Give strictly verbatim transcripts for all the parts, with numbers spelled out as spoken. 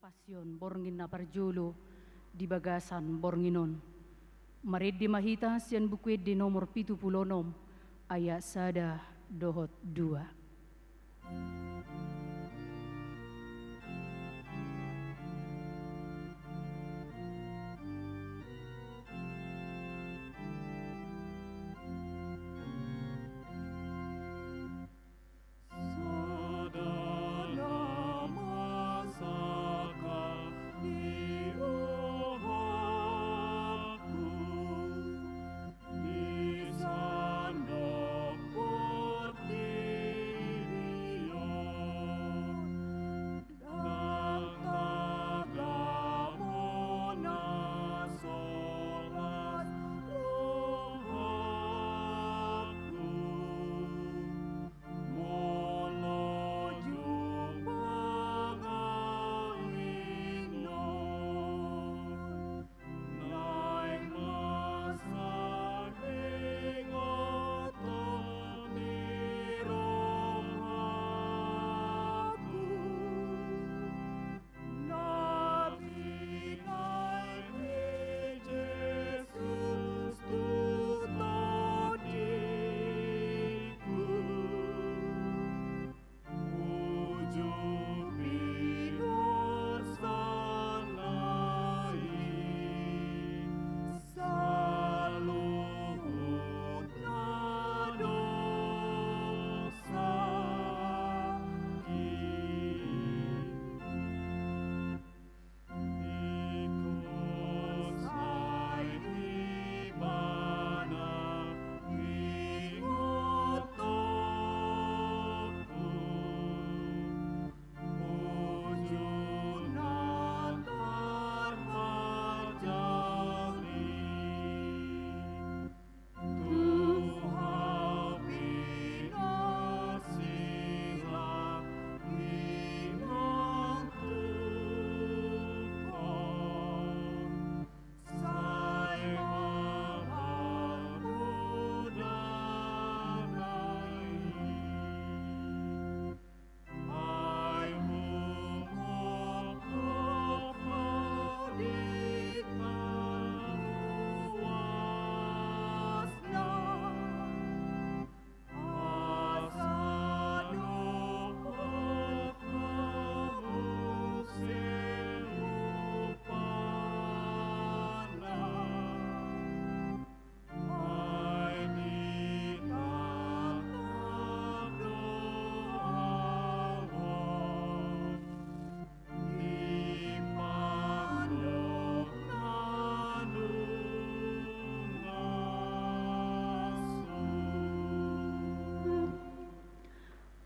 Pasion borngin na parjolo di bagasan borngin on. Marende ma hita sian Buku Ende nomor pitu pulu onom, ayat sada dohot dua.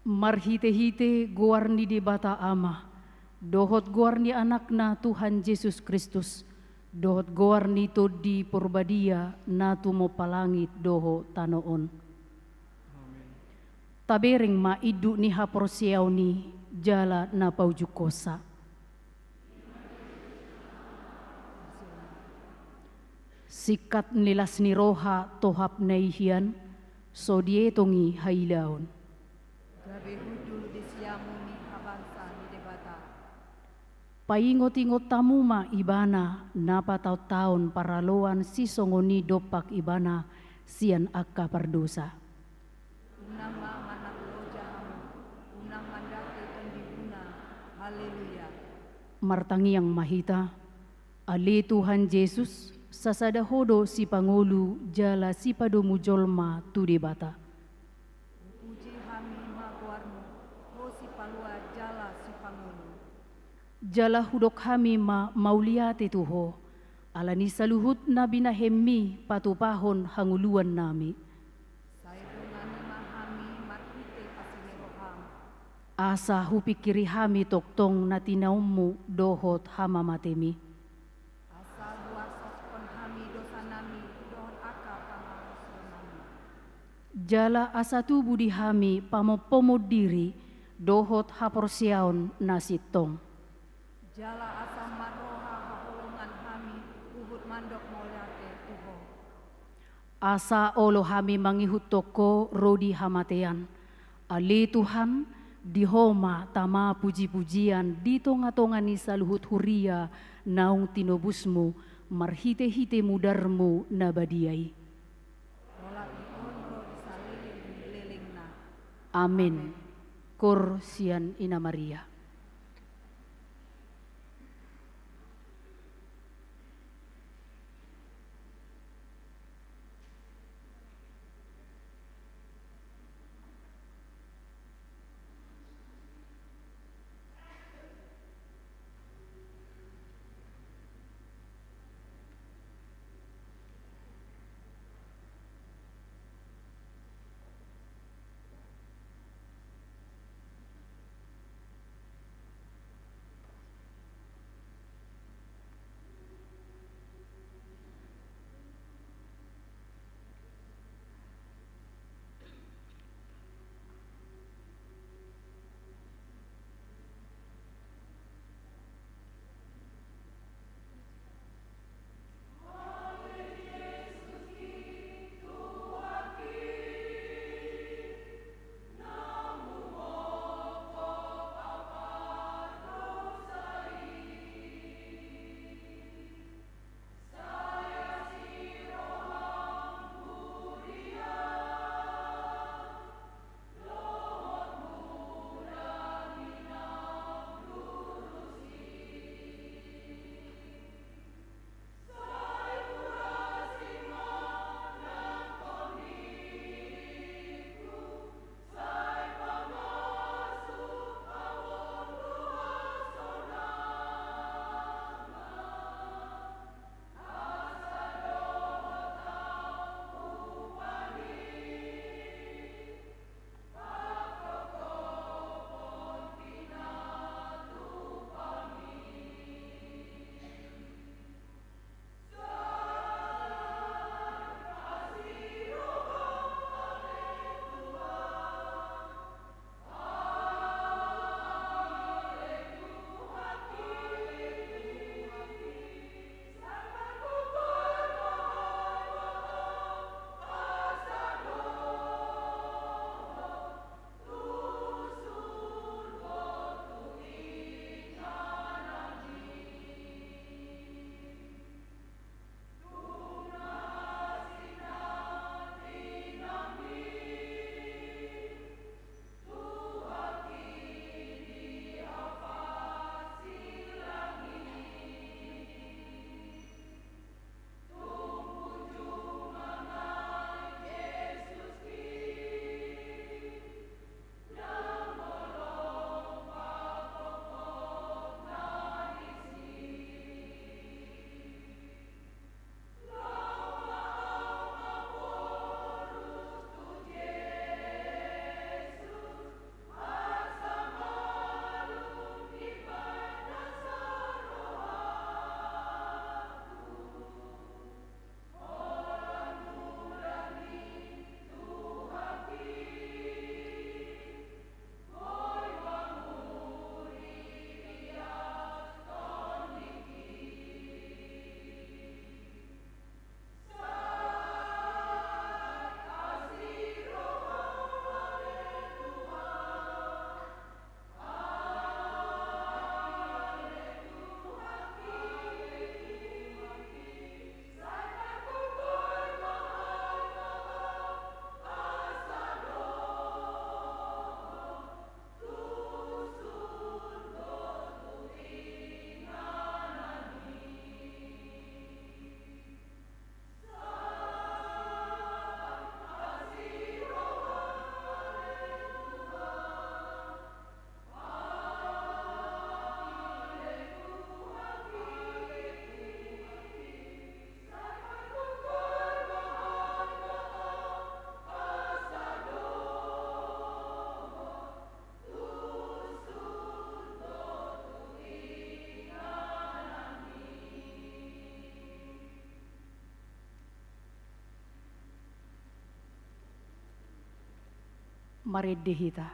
Marhitehite goar ni Debata Ama, dohot goar ni Anakna Tuhan Jesus Kristus, dohot goar ni Tondi Porbadia na tumompa langit dohot tano on. Amen. Tabereng ma induk ni haporseaon i jala na paujungkonsa. Singkat ni las ni roha tohap na i hian, so dietong i hailaon. Gabe hundul di siamun ni habangsa ni Debata. Paingotingot hamu ma Ibana na pataontaon paraloan sisongon i dompak Ibana sian angka pardosa. Unang ma manang loja hamu, unang mandake tondimuna. Haleluya. Martangiang ma hita. Ale Tuhan Jesus, sasada Ho do sipangolu jala sipadomu jolma tu Debata. Hupuji hami ma goarmu, Ho sipalua jala sipangolu. Jala hudok hami ma mauliate tu Ho, ala ni saluhut na binahenmi patupahon hangoluannami. Sai dongani ma hami marhite asi ni roham. Asa hupingkiri hami tongtong na tinaonmu dohot hamamatemi. Asa huasoskon hami dosanami dohot angka pangalusionami. Jala asa tubu di hami pamompomon diri dohot haporseaon na sintong. Jala asa marroha haholongan hami huhut mandok mauliate tu Ho. Asa olo hami mangihuthon Ho ro di hamatean. Ale Tuhan, Di Ho ma tama puji-pujian di tonga-tonga ni saluhut huria naung tinobusmu marhite-hite mudarmu na badia i. Mulak di Ho ro di saleleng ni lelengna. Amen. Amen. Koor sian Ina Maria. Marende hita.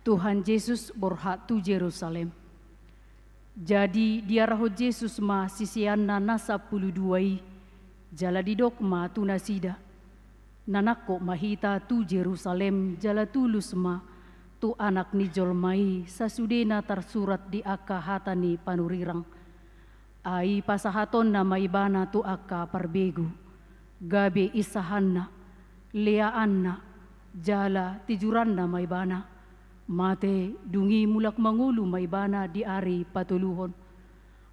Tuhan Jesus borhat tu Jerusalem. Jadi diarahon Jesus ma siseanna na sampulu dua i, jala didok ma tu nasida: Na nangkok ma hita tu Jerusalem, jala tulus ma tu Anak ni jolma i sasudena tarsurat di angka hata ni panurirang. Ai pasahatonna ma Ibana tu angka parbegu, gabe insahanna, leaanna, jala tijuranna ma Ibana, mate, dung i mulak mangolu ma Ibana di ari patoluhon.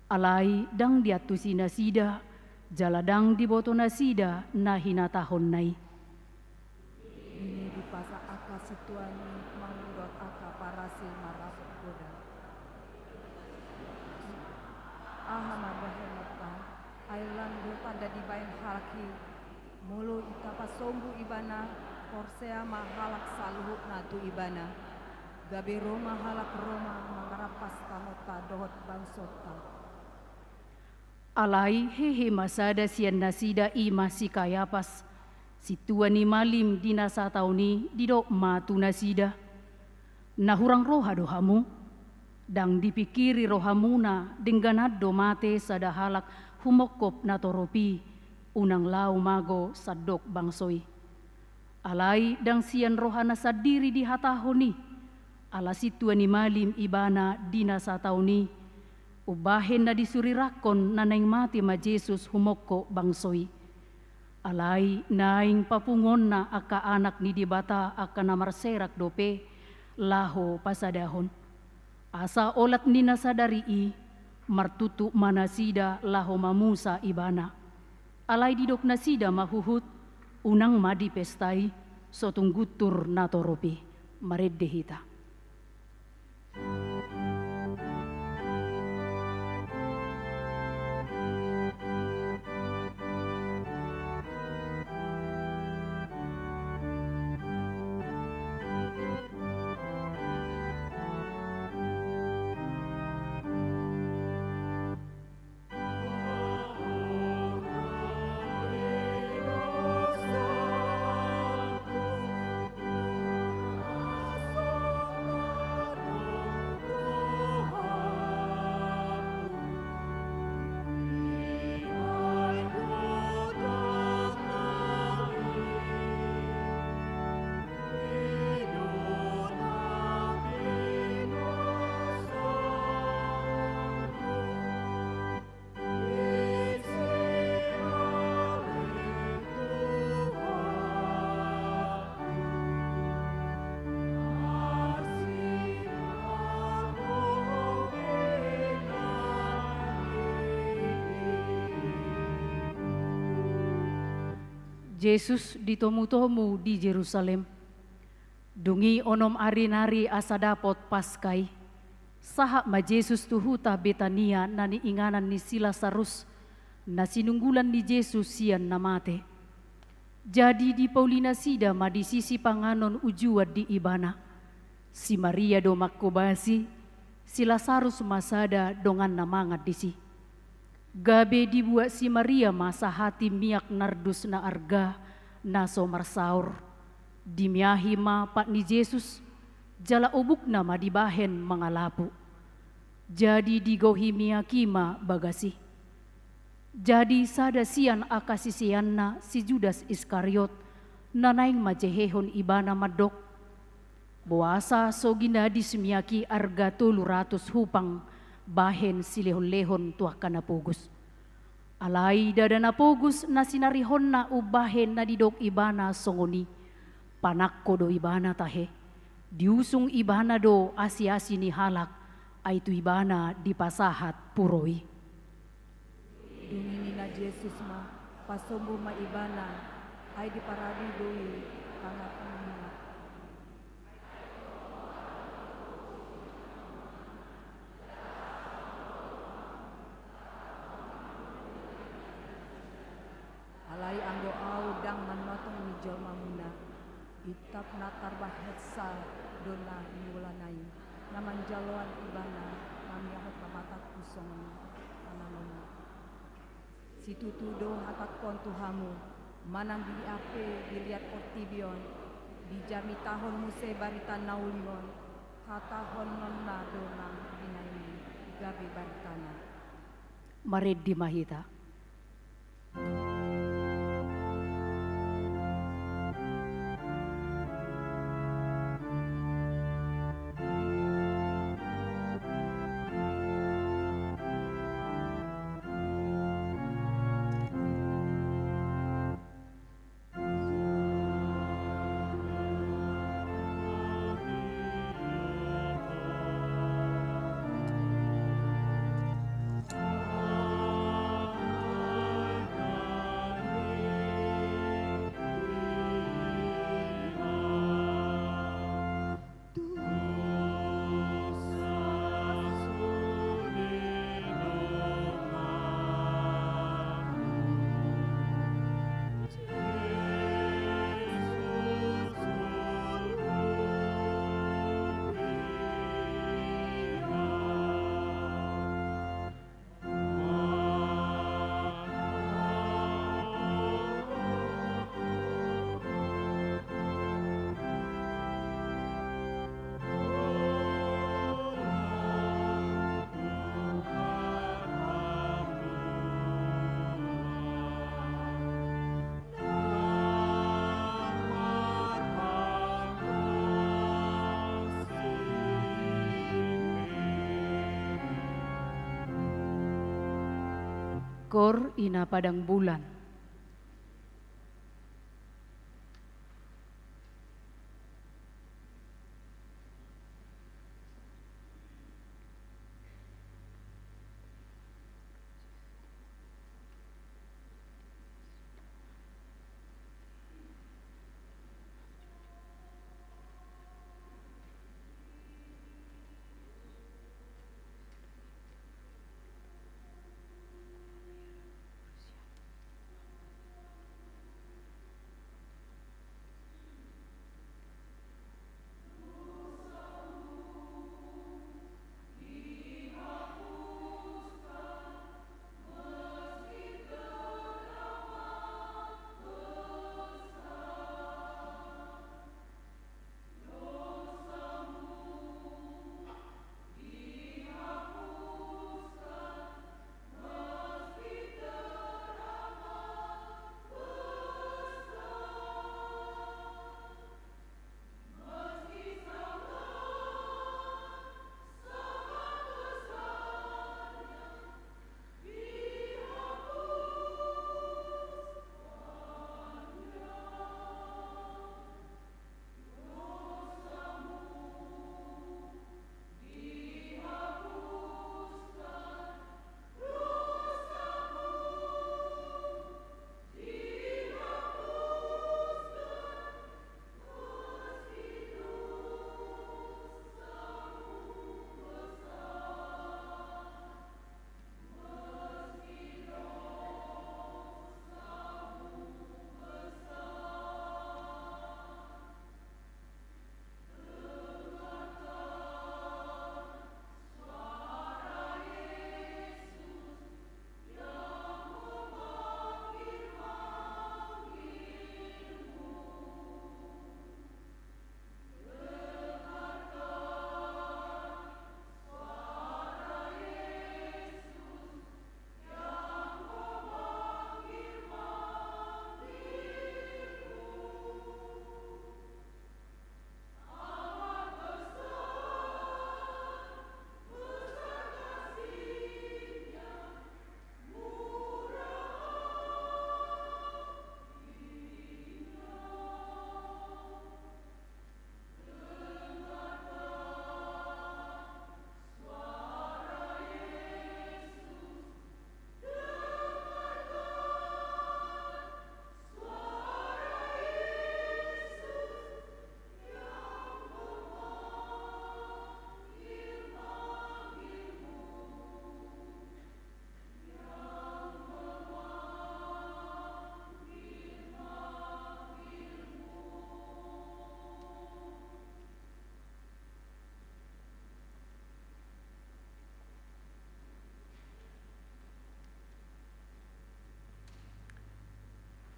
Alai ndang diantusi nasida, jala ndang diboto nasida na hinatahonna i. Dung i dipasahat angka sintuan i mangudut angka Parasi marasop godang. Aha ma bahenonta, ai lam do tanda dibahen halak i? Molo ita pasombu Ibana, porsea ma halak saluhutna tu Ibana. Gabe ro ma halak Roma mangarampas tanonta dohot bangsonta. Alai hehe ma sada sian nasida, i ma si Kayapas, sintua ni malim di na sataon i, didok ma tu nasida: Na hurang roha do hamu? Ndang dipingkiri rohamuna dengganan do mate sada halak humongkop natorop i, unang laho mago sandok bangso i. Alai ndang sian rohana sandiri dihatahon i, ala sintua ni malim ibana di na sataon i, umbahen na disurirangkon na naeng mate ma Jesus humongkop bangso i. Alai naeng papunguonna angka anak ni Debata angka na marserak dope laho pasadahon. Asa olat ni na sadari i, martutup ma nasida laho mamusa ibana. Alai didok nasida ma huhut: Unang ma dipestai, so tung guntur natorop i. Marende hita. Jesus ditomutomu di Jerusalem. Dung i onom ari nari asa dapot Paska i, sahat ma Jesus tu huta Betania na niinganan ni si Lasarus, na sinunggulan ni Jesus sian na mate. Jadi dipauli nasida ma disi sipanganon ujuan di ibana. Si Maria do manghobasi, si Lasarus ma sada donganna mangan disi. Gabe dibuat si Maria ma sahati miak nardus na arga na so marsaor. Dimiahi ma pat ni Jesus, jala obukna ma dibahen mangalapu. Jadi digohi miak i ma bagas i. Jadi sada sian angka siseanna, si Judas Iskariot, na naeng manjehehon ibana mandok: Boasa so ginadis miak i arga tolu ratus hupang bahen silehonlehon tu angka na pogos? Alai ndada na pogos na sinarihonna umbahen na didok ibana songon i. Panangko do ibana tahe. Diusung ibana do asiasi ni halak, ai tu ibana dipasahat puro i. Dung i ninna Jesus ma: Pasombu ma ibana, ai diparadu do i tangan ni halak. Alai anggo Ahu ndang manotong ni jolmamuna, itap na tarbahensa do na ningolana i, na manjaloan ibana mamiahon pamatangku songon pananonna. Situtu do hatangkon tu hamu, manang dia pe diliat portibi on, dijamitahon muse barita na uli on, Hatahononna do nang inna i gabe barita na. Marende ma hita. Kor ina padang bulan.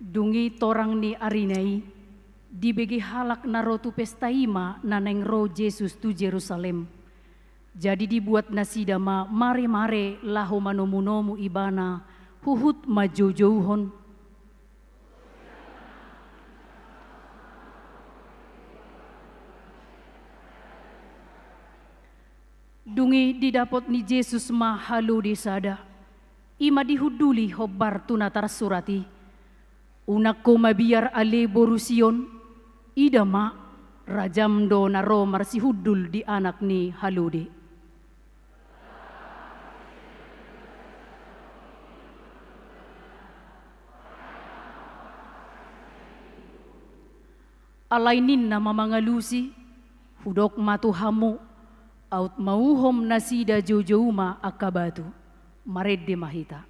Dung i torang ni arina i, Dibege halak na ro tu pesta i ma na naeng ro Jesus tu Jerusalem. Jadi dibuat nasida ma mare-mare laho manomu-nomu Ibana huhut manjoujouhon. Dung i didapot ni Jesus ma halode sada, i ma dihunduli hombar tu na tarsurat i: Unang ho mabiar ale boru Sion, ida ma, rajam do na ro marsihundul di anak ni halode. Alai ninna ma mangalusi: Hudok ma tu hamu, aut mauhom nasida joujou ma angka batu. Marende ma hita.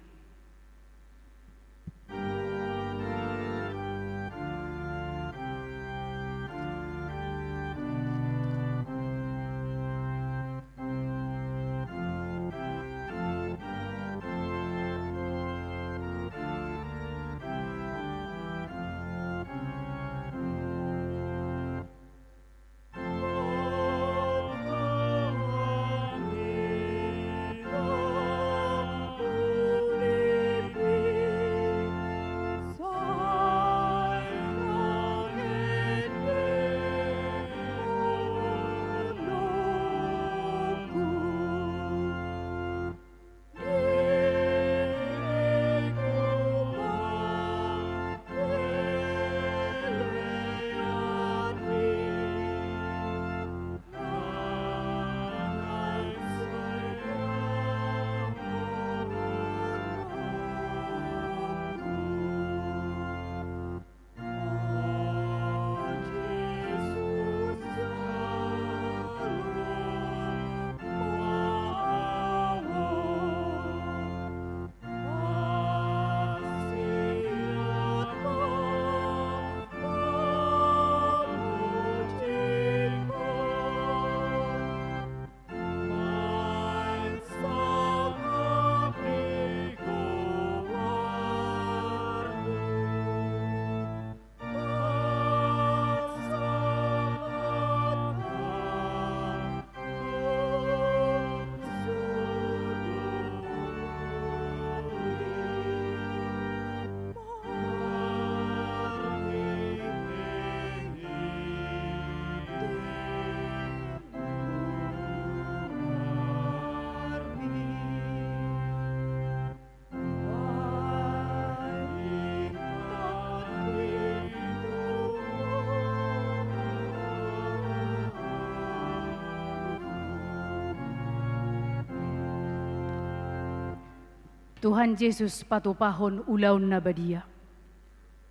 Tuhan Jesus, patupahon ulaon na badia.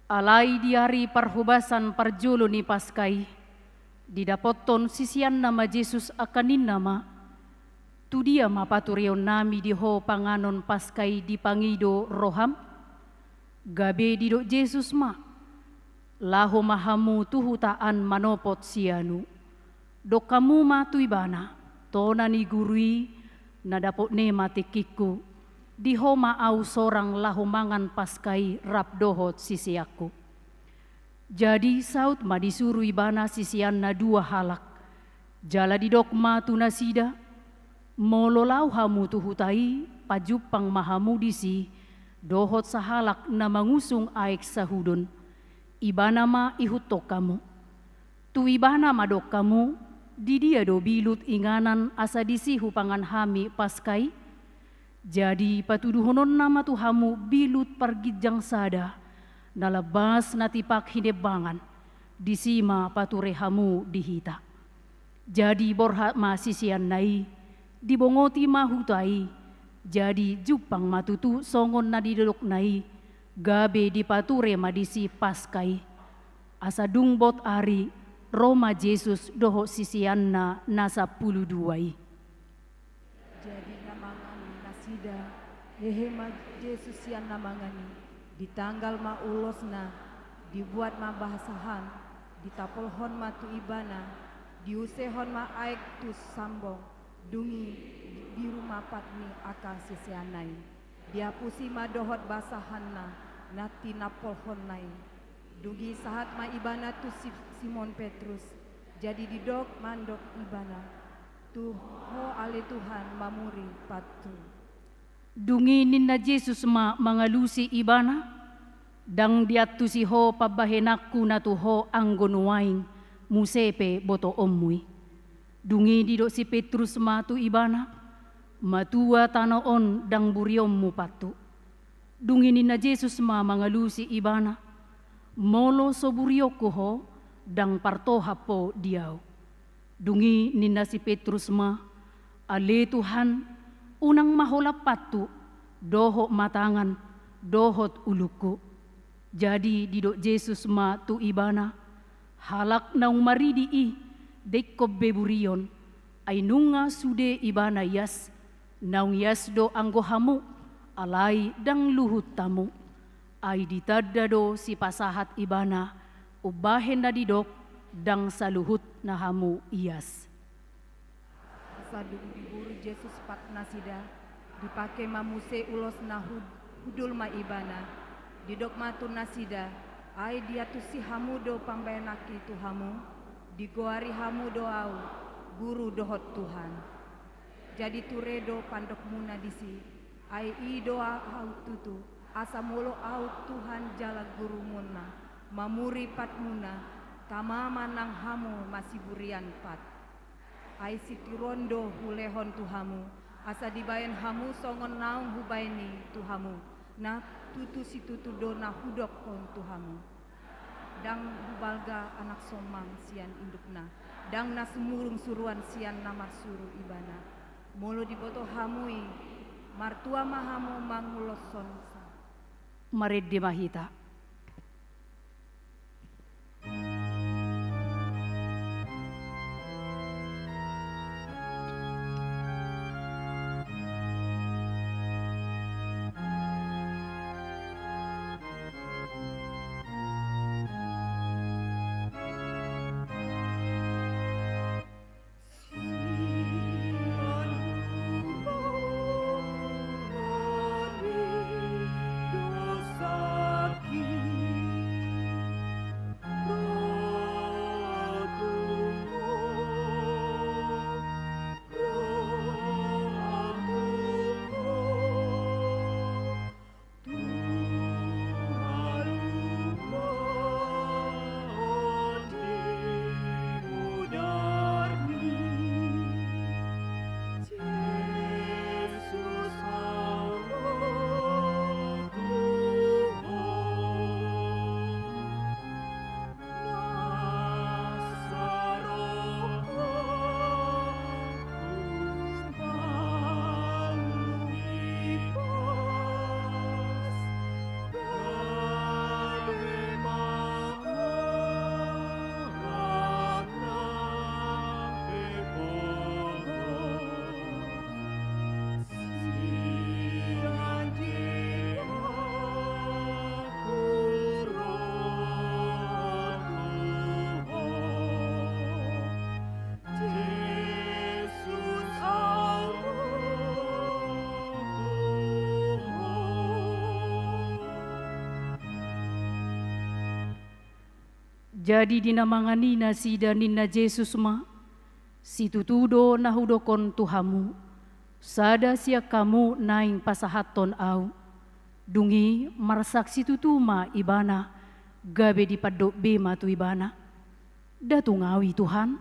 Alai di ari parhobasan parjolo ni Paska i, didapothon siseanna ma Jesus angka ninna ma: Tu dia ma patureonnami di Ho panganon Paska i dipangido roham? Gabe didok Jesus ma: Laho ma hamu tu huta an manopot sianu. Dok hamu ma tu ibana: Tona ni guru i, na dapotne ma tingkingku. Di ho ma ahu sorang laho mangan Paska i rap dohot siseanku. Jadi saut ma disuru ibana siseanna dua halak. Jala didok ma tu nasida: Molo laho hamu tu huta i, pajumpang ma hamu disi dohot sahalak na mangusung aek sahudon. Ibana ma ihuthon hamu. Tu ibana ma dok hamu: Di dia do bilut inganan asa disi hupangan hami Paska i? Jadi patuduhononna ma tu hamu bilut parginjang sada, na lambas na tipak hinembangan. Disi ma pature hamu di hita. Jadi borhat ma siseanna i, dibongoti ma huta i. Jadi jumpang ma tutu songon na nidokna i, gabe dipature ma disi Paska i. Asa dung bot ari, ro ma Jesus dohot siseanna na sampulu dua i. Jadi na mangan nasida, hehe ma Jesus sian na mangan i. Ditanggal ma ulosna, dibuat ma basahan, ditapolhon ma tu ibana, diusehon ma aek tu sambong. Dung i biru ma pat ni angka siseanna i. Diapusi ma dohot basahanna na tinapolhonna i. Dung i sahat ma ibana tu si Simon Petrus, jadi didok mandok ibana, tu ho ale Tuhan mamuri pathu. Dung i ninna Jesus ma mangalusi ibana, ndang diantusi ho pambahenanku na tu ho anggo nuaeng, muse pe botoonmu i. Dung i didok si Petrus ma tu ibana, matua tano on ndang burionmu pathu. Dung i ninna Jesus ma mangalusi ibana, molo so burionku ho, ndang partohap ho di au. Dung i ninna si Petrus ma, ale Tuhan, unang ma holan pathu, dohot ma tangan, dohot ulungku. Jadi didok Jesus ma tu ibana, halak naung maridi i, dengkon be burion, ai nunga sude ibana ias, naung ias do anggo hamu, alai ndang luhut hamu. Ai ditanda do sipasahat ibana, umbahen na didok, ndang saluhutna hamu ias. Asa dung diburu Jesus pat nasida, dipangke ma muse ulos na hud-, hundul ma ibana. Didok ma tu nasida, ai diantusi hamu do pambahenanki tu hamu, digoari hamu do au, guru dohot Tuhan. Jadi ture do pandokmuna disi, ai i do au tutu, asa molo au Tuhan jala gurumuna, mamuri patmuna, tama ma nang hamu masiburian pat. Ai situron do hulehon tu hamu, asa dibahen hamu songon naung hubahen i tu hamu, na tutu situtu do na hudokkon tu hamu. Ndang hubalga anak somang sian indukna, ndang na sumurung suruan sian na marsuru ibana. Molo diboto hamu i, martua ma hamu manguloshon sa. Marende ma hita. Jadi di na mangan i nasida ninna Jesus ma, situtu do na hudokkon tu hamu, sada sian hamu naeng pasahathon au. Dung i marsaksi tutu ma ibana, gabe dipandok be ma tu ibana, nda tung au i Tuhan.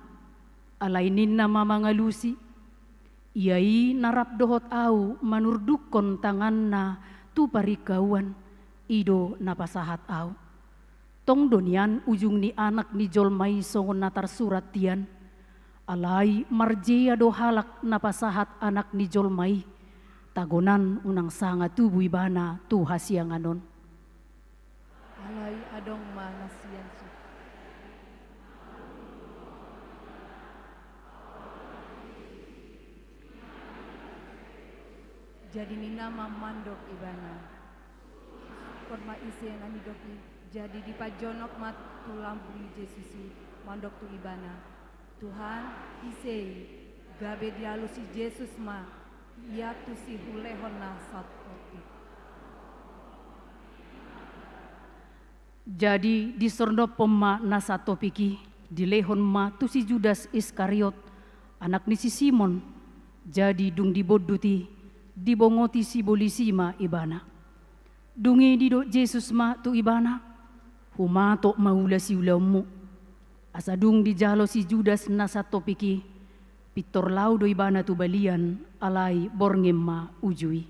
Alai ninna ma mangalusi, ia i na rap dohot au manurdukkon tanganna tu paringkauan, i do na pasahat au. Tong do nian ujung ni Anak ni jolma i songon na tarsurat hian. Alai marjea do halak na pasahat Anak ni jolma i, tagonan unang sanga tubu ibana tu hasiangan on. Alai adong ma na sian si. Jadi ninna ma mandok ibana, sukkon ma ise na nidok i. Jadi dipajonok ma tu lambung ni Jesus i, mandok tu ibana, Tuhan, ise i? Gabe dialusi Jesus ma, ia tusi hulehon na saut i. Jadi disornophon ma na santopik i, dilehon ma tu si Judas Iskariot, anak ni si Simon. Jadi dung dibondut i, dibongoti sibolis i ma ibana. Dung i didok Jesus ma tu ibana: Humatop ma ula siulaonmu. Asa dung dijalo si Judas na santopik i, pintor laho do ibana tu balian, alai borngin ma uju i.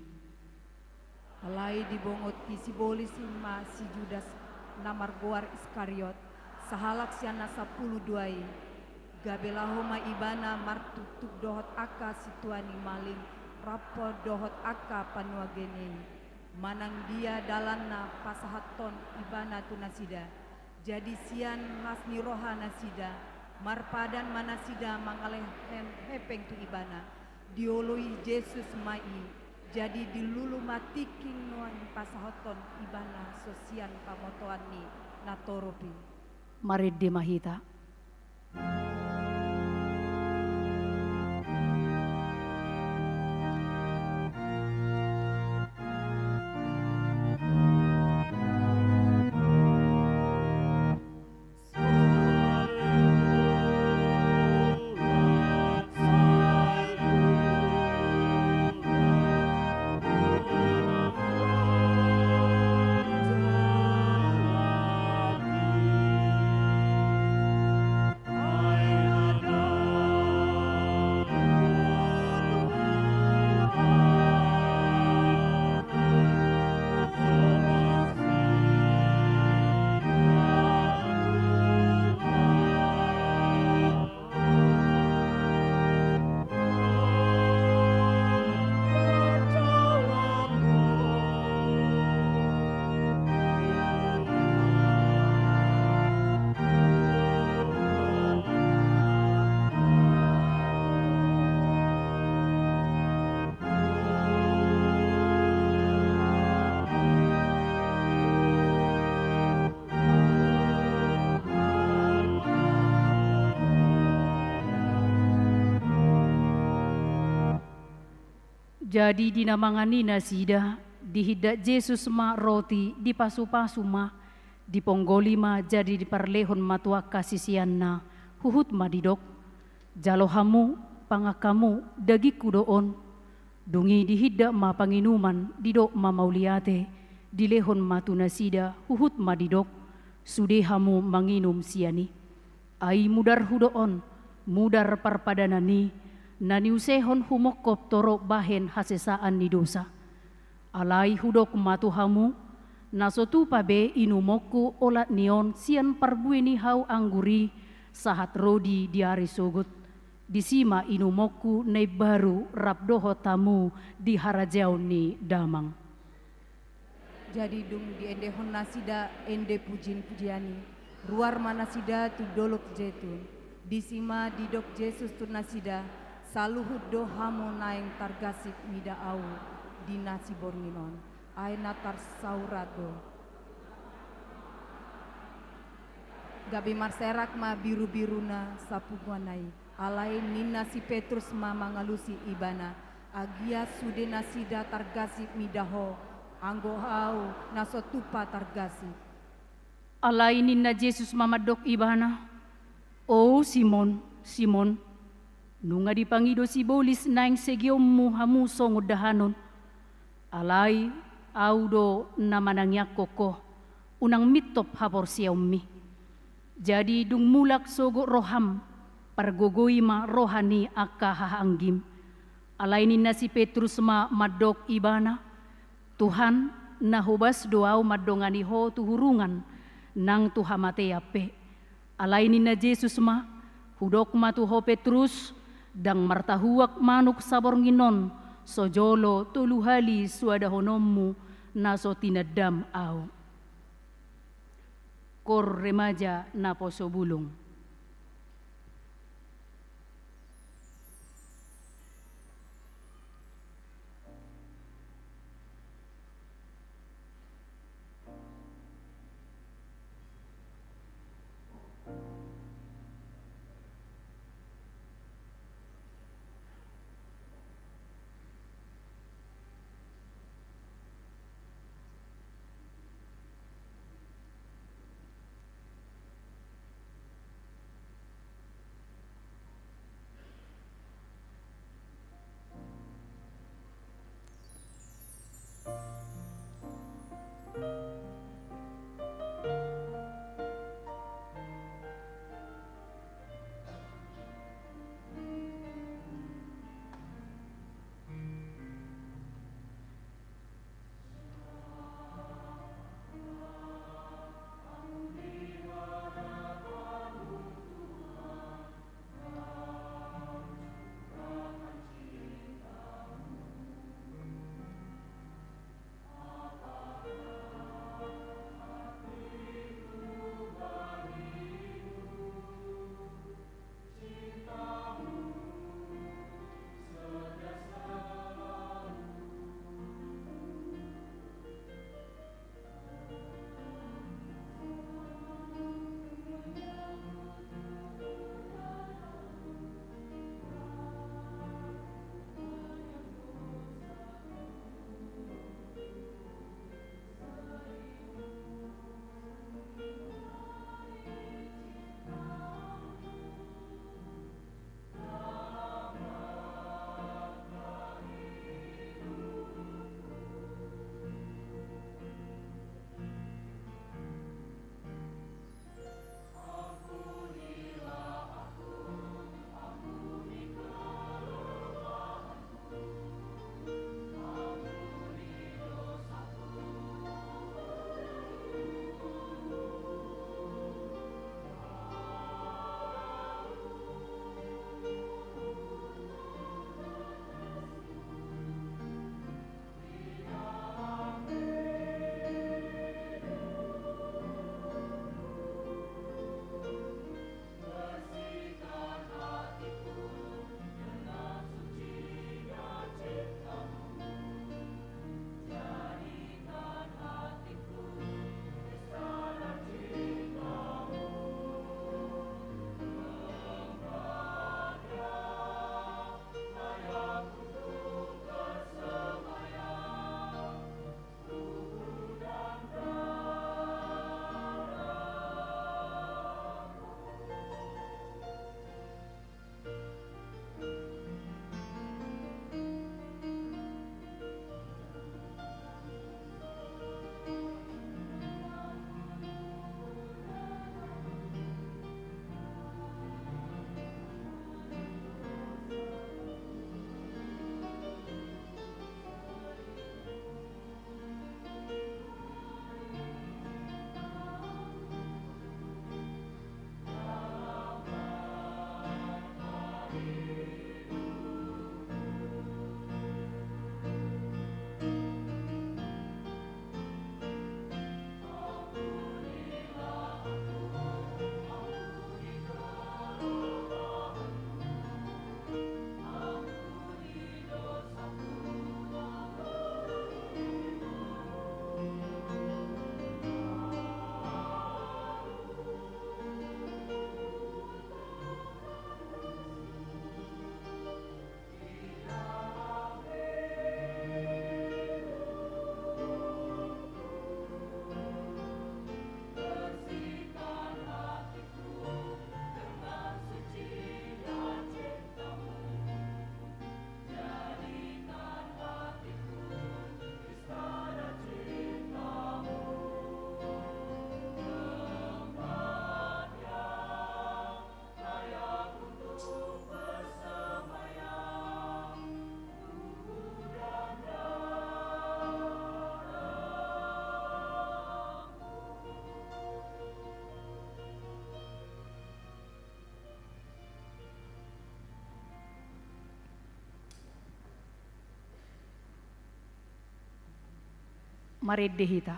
Alai dibongoti sibolis i ma si Judas na margoar Iskariot, sahalak sian na sampulu dua i. Gabe laho ma ibana martuktuk dohot angka sintua ni malim rap dohot angka panuagen i, manang dia dalanna pasahathon ibana tu nasida. Jadi sian las ni roha nasida, marpadan ma nasida mangalehon hepeng tu ibana. Dioloi Jesus ma i, jadi dilulu ma tingki nuaeng pasahathon ibana so sian pamotoan ni natorop i. Marende ma hita. Jadi di na mangan i nasida, dihindat Jesus ma roti, dipasupasu ma, diponggoli ma, jadi diparlehon ma tu angka siseanna, huhut ma didok: Jalo hamu, pangan hamu, dagingku do on. Dung i dihindat ma panginuman, didok ma mauliate, dilehon ma tu nasida, huhut ma didok: Sude hamu manginum sian i. Ai mudarhu do on, mudar parpadanan i, na niusehon humongkop torop bahen hasesaan ni dosa. Alai hudok ma tu hamu, na so tupa be inumonku olat ni on sian parbue ni hau anggur i, sahat ro di, di ari sogot. Disi ma inumonku na imbaru rap dohot hamu di harajaon ni Damang. Jadi dung diendehon nasida ende pujin-pujian i, ruar ma nasida tu Dolok Jetun. Disi ma didok Jesus tu nasida: Saluhut do hamu naeng targasip mida Ahu di na siborngin on. Ai na tarsurat do: Gabe marserak ma biru-biruna sapunguanna i. Alai ninna si Petrus ma mangalusi ibana: Agia sude nasida targasip mida Ho, anggo Ahu na so tupa targasip. Alai ninna Jesus ma mandok ibana: O Simon, Simon, nunga dipangido sibolis naeng segeonmu hamu songon dahanon. Alai Ahu do na manangiangkon ho, unang mintop haporseaonmi. Jadi dung mulak sogot roham, pargogoi ma roha ni angka hahaanggim. Alai ninna si Petrus ma mandok ibana: Tuhan, na hobas do ahu mandongani Ho tu hurungan, nang tu hamatean pe. Alai ninna Jesus ma: Hudok ma tu ho Petrus, ndang martahuak manuk saborngin on, so jolo tolu hali suadahononmu na so tinandam Ahu. Koor remaja naposo bulung. Marende hita.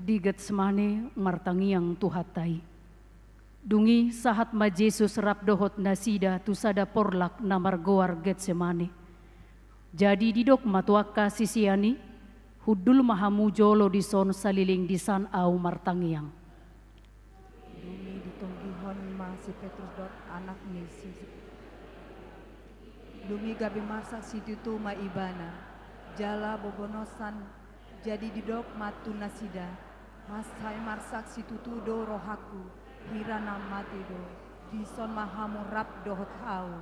Di Getsemane martangiang Tuhanta i. Dung i sahat ma Jesus rap dohot nasida tu sada porlak na margoar Getsemane. Jadi didok ma tu angka sisean i, hundul ma hamu jolo dison saleleng disan ahu martangiang. Dung i ditonggihon ma si Petrus dohot anak ni si Dung i gabe marsak situtu ma ibana, jala bobonosan, jadi didok ma tu nasida, mansai marsak situtu do rohangku, hira na mate do, dison ma hamu rap dohot ahu.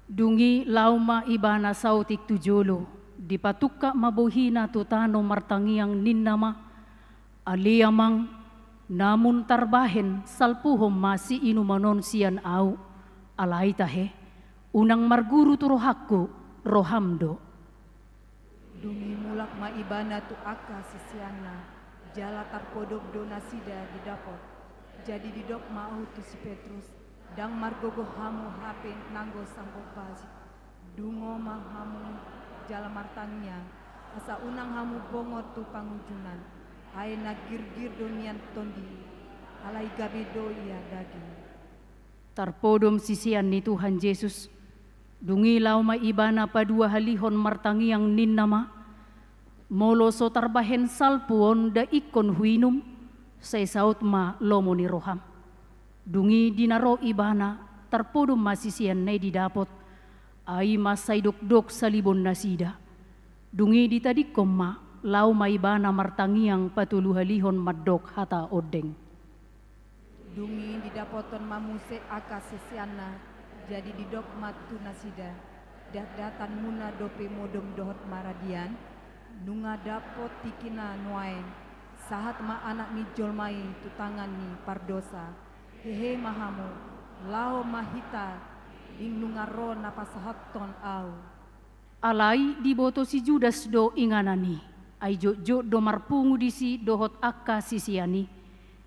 Dung i laho ma ibana saotik tu jolo, dipatungkap ma bohina tu tano martangiang ninna ma, Ale Amang, namun tarbahen salpuhon ma siinuman on sian ahu, alai tahe, unang marguru tu rohangku, roham do. Dung i mulak ma ibana tu angka siseanna, jala tarpodom do nasida didapot. Jadi didok ma ahu tu si Petrus, Ndang margogo hamu hape nanggo sambok basi. Dungo ma hamu jala martangiang, asa unang hamu bongot tu pangunjunan. Ai na girgir do nian tondi, alai gabe do ia daging. Tarpodom sisean ni Tuhan Jesus. Dung i laho ma ibana paduahalihon martangiang ninna ma, Molo so tarbahen salpu on da ingkon huinum, sai saut ma lomo ni roham. Dung i di na ro ibana, tarpodom ma siseanna i didapot, ai ma sai dokdok salibon nasida. Dung i ditadingkon ma, laho ma ibana martangiang patoluhalihon mandok hata ondeng. Dung i didapothon ma muse angka siseanna, jadi didok ma tu nasida, Datdatanmuna dope modom dohot maradian? Nunga dapot tingkina nuaeng, sahat ma Anak ni jolma i tu tangan ni pardosa. Hehe ma hamu, laho ma hita, ding nunga ro na pasahathon ahu. Alai diboto si Judas do inganan i, ai jotjot do marpungu disi dohot angka sisean i.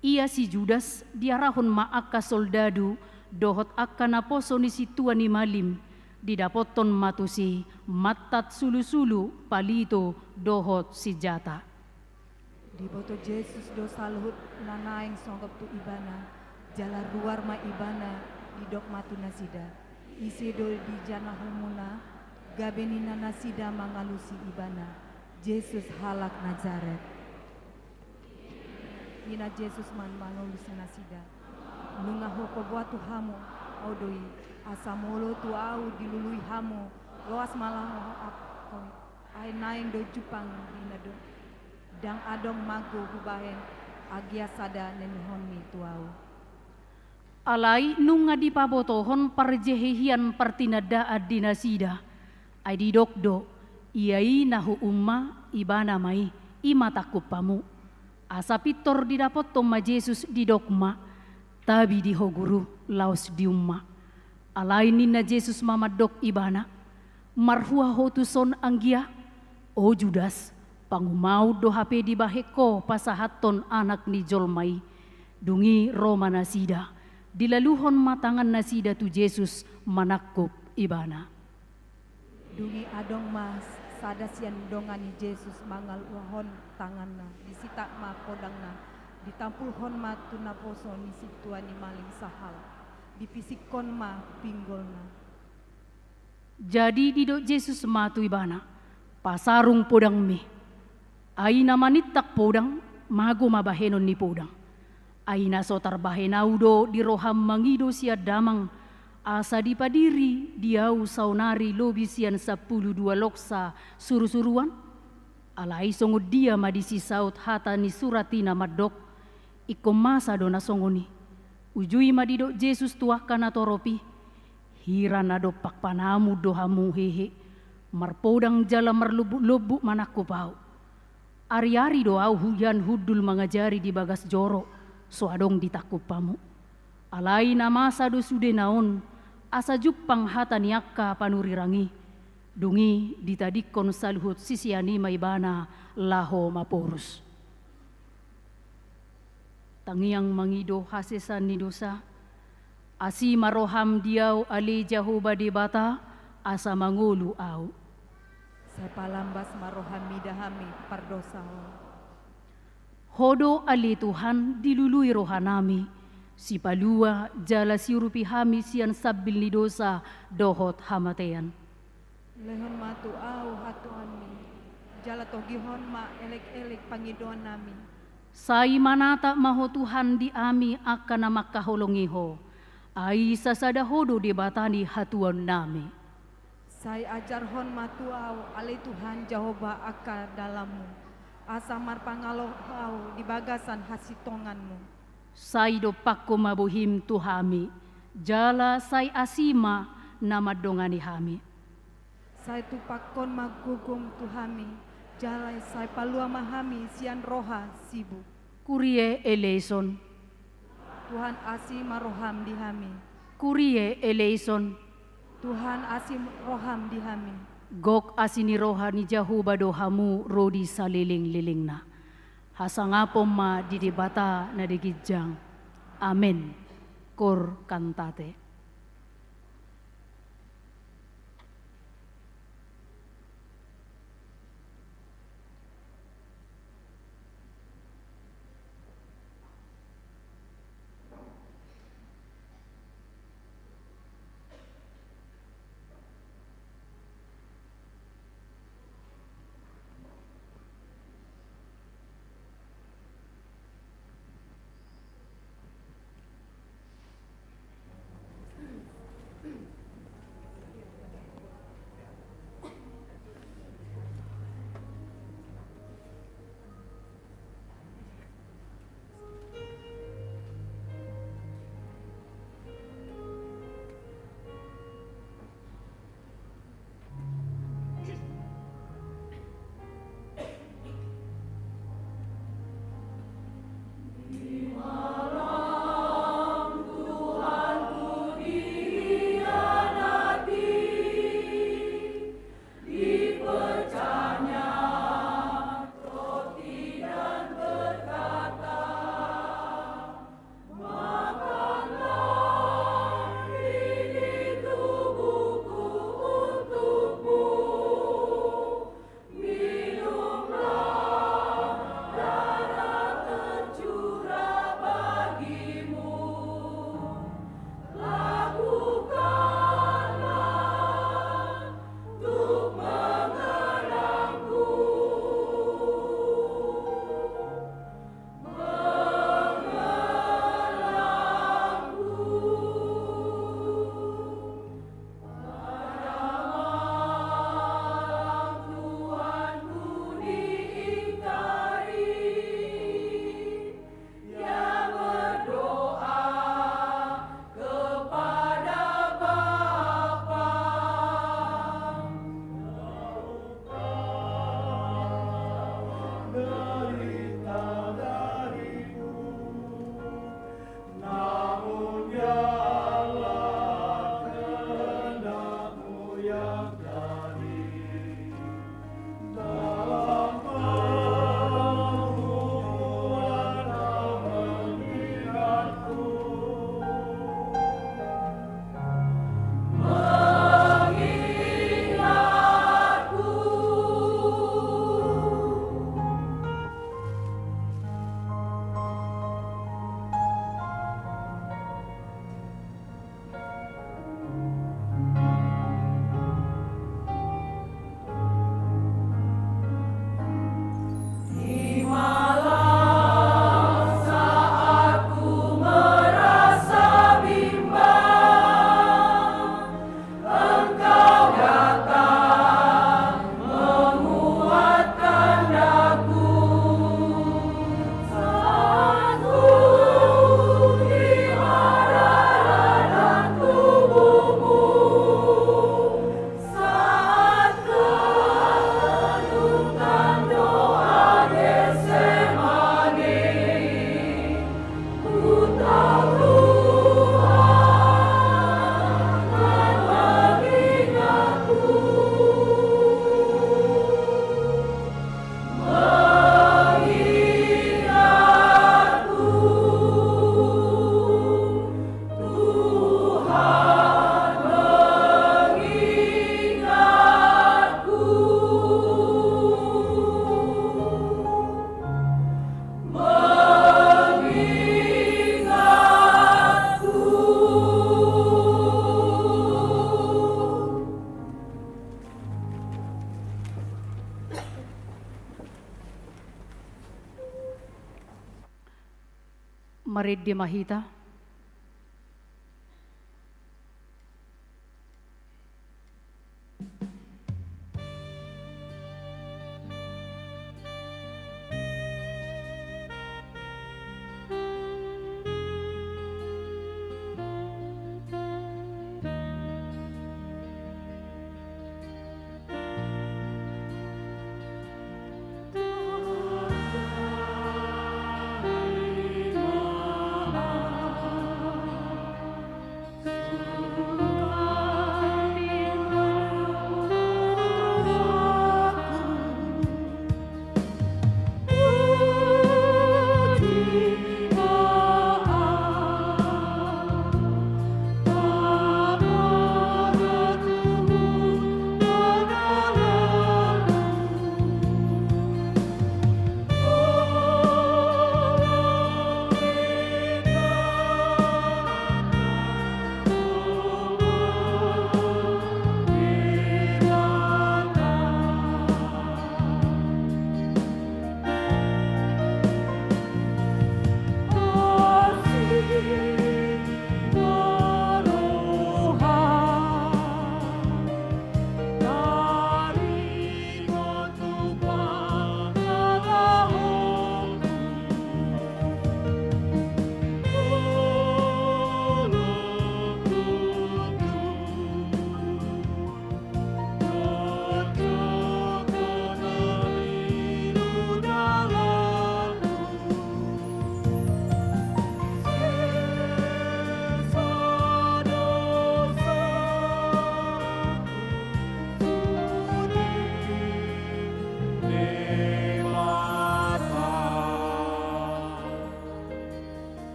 Ia si Judas diarahon ma angka soldadu dohot angka naposo ni sintua ni malim, didapothon ma tusi mantat sulusulu, palito dohot sinjata. Diboto Jesus do saluhut na naeng songgop tu ibana, jala ruar ma ibana, didok ma tu nasida: Ise do dijangahonmuna? Gabe ninna nasida mangalusi ibana: Jesus halak Nazaret. Ninna Jesus ma mangalusi nasida: Nunga hupaboa tu hamu, ahu do i. Asa molo tu ahu dilului hamu, loas ma laho ahu. Ai naeng do jumpang di na do, ndang adong manggo hubahen, agia sada na nihononmi tu ahu. Alai nunga dipabotohon parjehehian partinandaan di nasida, ai didok do: Ia i na huum ma, ibana ma i, i ma tangkup hamu. Asa pintor didapothon ma Jesus, didok ma: Tabi di ho Guru, laos dium ma. Alai ninna Jesus ma mandok ibana: Marhua ho tuson anggia? O Judas, pangumaon do hape dibahen ho pasahathon Anak ni jolma i. Dung i ro ma nasida, dilaluhon ma tangan nasida tu Jesus manangkup ibana. Dung i adong ma sada sian dongan ni Jesus mangaluhon tanganna, disitap ma podangna, ditampulhon ma tu naposo ni sintua ni malim sahalak, dipisikkon ma pinggolna. Jadi didok Jesus ma tu ibana: Pasarung podangmi. Ai na manintak podang, mago ma bahenon ni podang. Ai na so tarbahen ahu do di roham mangido sian Damang, asa dipadiri di ahu saonari lobi sian sampulu dua loksa surusuruan? Alai songon dia ma disi saut hata ni surat i na mandok: Ingkon masa do na songon i. Ujui ma didok Jesus tu angka natorop i: Hira na dompak panamun do hamu hehe, marpodang jala marlombuklombuk manangkup ahu. Ariari do ahu hu-, hian hundul mangajari di bagas joro, so adong ditangkup hamu. Alai na masa do sudena on, asa jumpang hata ni angka panurirang i. Dung i ditadingkon saluhut sisean i ma ibana laho maporus. Tangiang mangido hasesaan ni dosa. Asi ma roham di ahu ale Jahowa Debata, asa mangolu ahu. Sai palambas ma roham mida hami pardosaon. Ho do ale Tuhan dilului rohanami, sipalua jala siurupi hami sian sambil ni dosa dohot hamatean. Lehon ma tu ahu hatuaonmi, jala togihon ma elekelek pangidoannami. Sai manatap ma ho Tuhan di hami angka na mangkaholongi ho, ai sasada ho do Debata ni hatuaonnami. Sai ajarhon ma tu ahu ale Tuhan Jahowa angka dalanmu, asa marpangalo ahu di bagasan hasintonganmu. Sai dompakkon ma bohim tu hami, jala sai asi ma na mandongani hami. Sai tumpakkon ma gogom tu hami, jala sai palua ma hami sian roha sibuk. Kyrie eleison. Tuhan asi ma roham di hami. Kyrie eleison. Tuhan asi roham di hami. Gok asi ni roha ni Jahowa do hamu ro di salelenglelengna. Hasangapon ma di Debata na di ginjang. Amen. Cor cantate. Marende ma hita.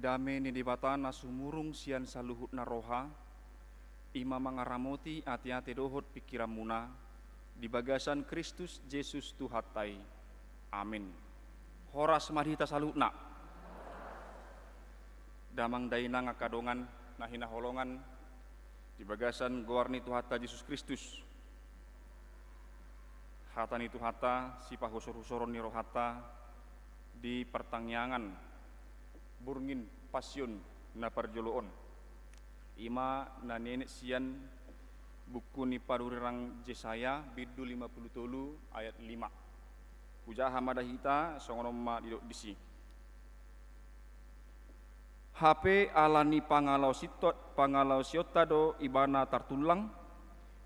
Dame ni Debata na sumurung sian saluhutna roha, i ma mangaramoti ateate dohot pingkiranmuna di bagasan Kristus Jesus Tuhanta i. Amin. Horas ma di hita saluhutna. Damang dainang angka dongan na hinaholongan di bagasan goar ni Tuhanta Jesus Kristus. Hata ni Tuhanta, sipahusorhusoron ni rohanta di partangiangan borngin Pasion na parjolo on. I ma na nienet sian buku ni panurirang Jesaya, bindu lima pulu tolu ayat lima. Hujaha ma da hita, songon on ma didok disi. Hape ala ni pangalaosinto-, pangalaosionta do ibana tartullang,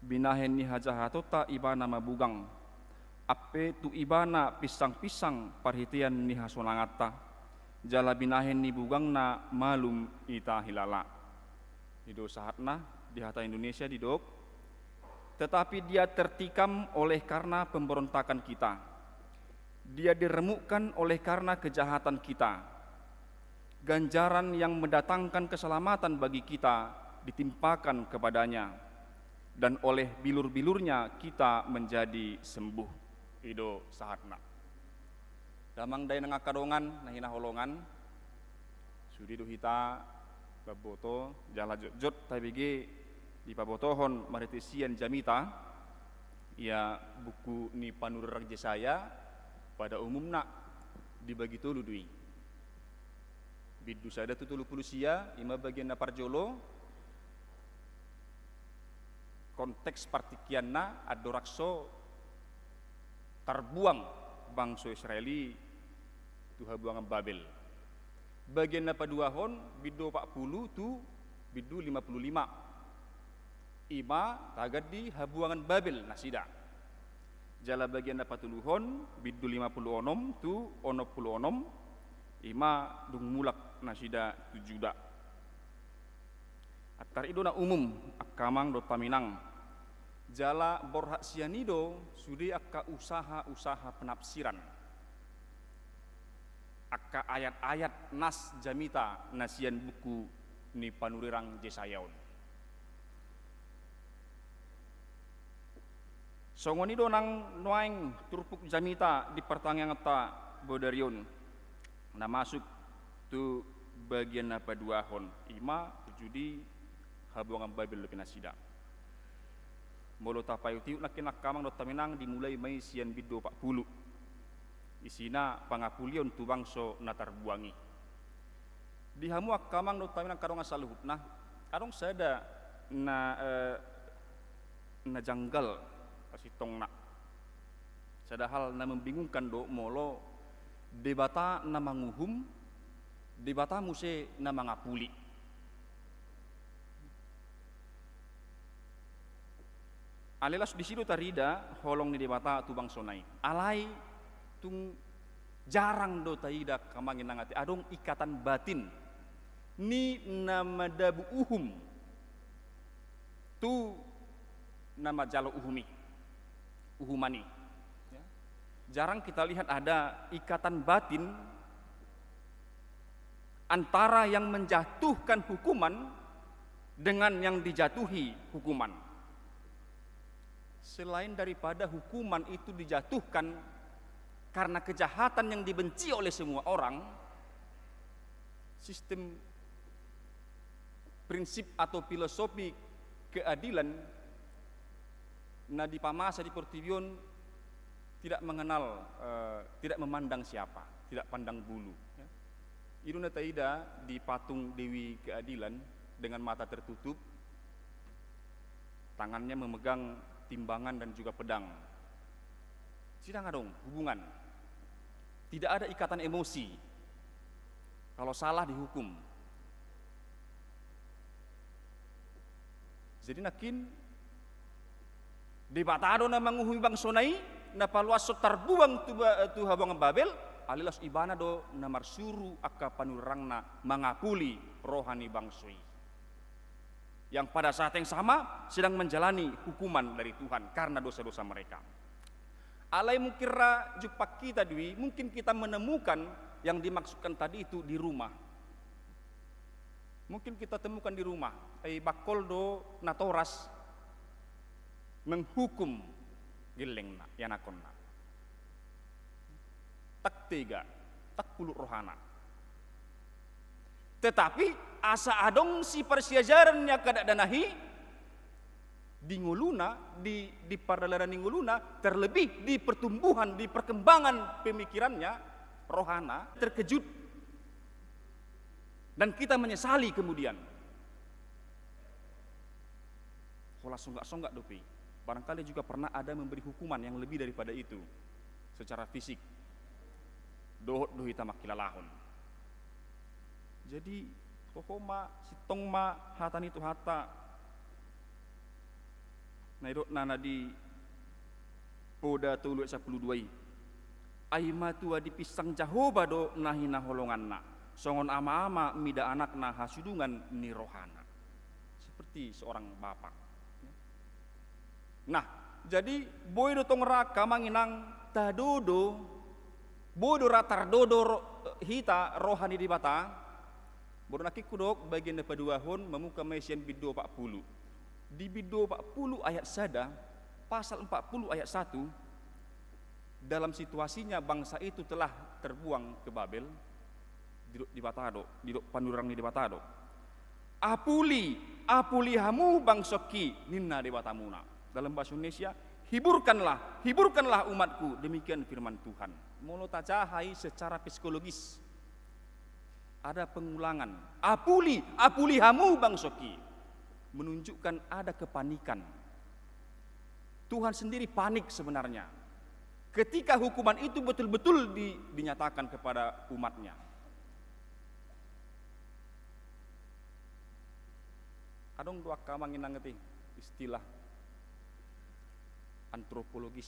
binahen ni hajahatonta ibana mabugang. Ampe tu ibana pinsangpinsang parhitean ni hasonanganta, jala binahen ni bugangna malum ita hilala. I do sahatna di hata Indonesia didok, tetapi Dia tertikam oleh karena pemberontakan kita. Dia diremukkan oleh karena kejahatan kita. Ganjaran yang mendatangkan keselamatan bagi kita ditimpakan kepada-Nya, dan oleh bilur-bilur-Nya kita menjadi sembuh. I do sahatna. Damang dainang angka dongan na hinaholongan, sude do hita mamboto, jala jotjot tabege dipabotohon marhite sian jamita, ia buku ni panurirang Jesaya, pada umumna dibagi tolu do i. Bindu sada tu tolu pulu sia, i ma bagian na parjolo, konteks partingkianna andorang so tarbuang bangso Israel i tu habuangan Babel. Bagian na paduahon, bindu opat pulu tu bindu lima pulu lima. I ma tagan di habuangan Babel nasida. Jala bagian na patoluhon, bindu lima pulu onom tu onom pulu onom, i ma dung mulak nasida tu Juda. Antar i do na umum, angka amang dohot haminang. Jala borhat sian i do sude angka usaha-usaha penafsiran, angka ayat-ayat nas jamita na sian buku ni panurirang Jesaya on. Songon i do nang nuaeng turpuk jamita di partangianganta bodari on, na masuk tu bagian na paduahon, i ma tuju di habuangan Babel dope nasida. Molo tapaihut-ihut nangkin angka amang dohot haminang, dimulai ma i sian bindu opat pulu. Isina pangapulion tu bangso na tarbuang i. Di hamu angka amang dohot haminang angka dongan saluhutna, adong sada na, eh, na janggal sasintongna. Sada hal na membingungkan do molo Debata na manguhum, Debata muse na mangapuli. Alai laos disi do tarida holong ni Debata tu bangsona i. Alai tung jarang do taida angka amang inang ate adong ikatan batin ni na madabu uhum tu na manjalo uhum i, uhuman i. Ya. Jarang kita lihat ada ikatan batin antara yang menjatuhkan hukuman dengan yang dijatuhi hukuman. Selain daripada hukuman itu dijatuhkan karena kejahatan yang dibenci oleh semua orang, sistem prinsip atau filosofi keadilan na dipamasa di portibi on tidak mengenal, eh, tidak memandang siapa, tidak pandang bulu, ya. I do na taida di patung Dewi Keadilan dengan mata tertutup, tangannya memegang timbangan dan juga pedang. Sidang adong hubungan. Tidak ada ikatan emosi. Kalau salah dihukum. Jadi nangkin Debata do na manguhumi bangsona i, na paluashon tarbuang tu ba-, tu habuangan Babel, alai laos Ibana do na marsuru angka panurirangna mangapuli roha ni bangso i, yang pada saat yang sama sedang menjalani hukuman dari Tuhan karena dosa-dosa mereka. Alai mungkin ra jumpang hita do i, mungkin kita menemukan yang dimaksudkan tadi itu di rumah. Mungkin kita temukan di rumah, ai bangkol do natoras menghukum gellengna, ianakhonna. Ndang tega, ndang pulut rohana. Tetapi asa adong siparsiajaran ni angka dakdanak i di ngoluna, di, di pardalanan ni ngoluna, terlebih di pertumbuhan, di perkembangan pemikirannya, rohana, terkejut. Dan kita menyesali kemudian. Holan songgak-songgak dope i. Barangkali juga pernah ada memberi hukuman yang lebih daripada itu secara fisik. Dohot do hita mangkilalahon. Jadi, toho ma, sintong ma hata ni Tuhanta. Na nidokna na di Oda tolu ayat sampulu dua i. Ai matua dipinsang Jahowa do na hinaholonganna, songon ama-ama mida anakna hasudungan ni rohana. Seperti seorang bapak. Nah, jadi boi do tong ra angka amang inang tadodo, boi do ra tardodo ro-, hita roha ni Debata. Molo nangkin hudok bagian na paduahon, mamungka ma i sian bindu opat pulu. Di bindu opat pulu ayat sada, pasal empat puluh ayat satu, dalam situasinya bangsa itu telah terbuang ke Babel, didok Debata do, didok panurirang ni Debata do. Apuli, apuli hamu bangsongki, ninna Debatamuna. Dalam bahasa Indonesia, hiburkanlah, hiburkanlah umatku, demikian firman Tuhan. Molo tajaha i secara psikologis, ada pengulangan. Apuli, apuli hamu bangsongki. Menunjukkan ada kepanikan. Tuhan sendiri panik sebenarnya ketika hukuman itu betul-betul di-, dinyatakan kepada umatnya. Adong do angka amang inang ate istilah antropologis.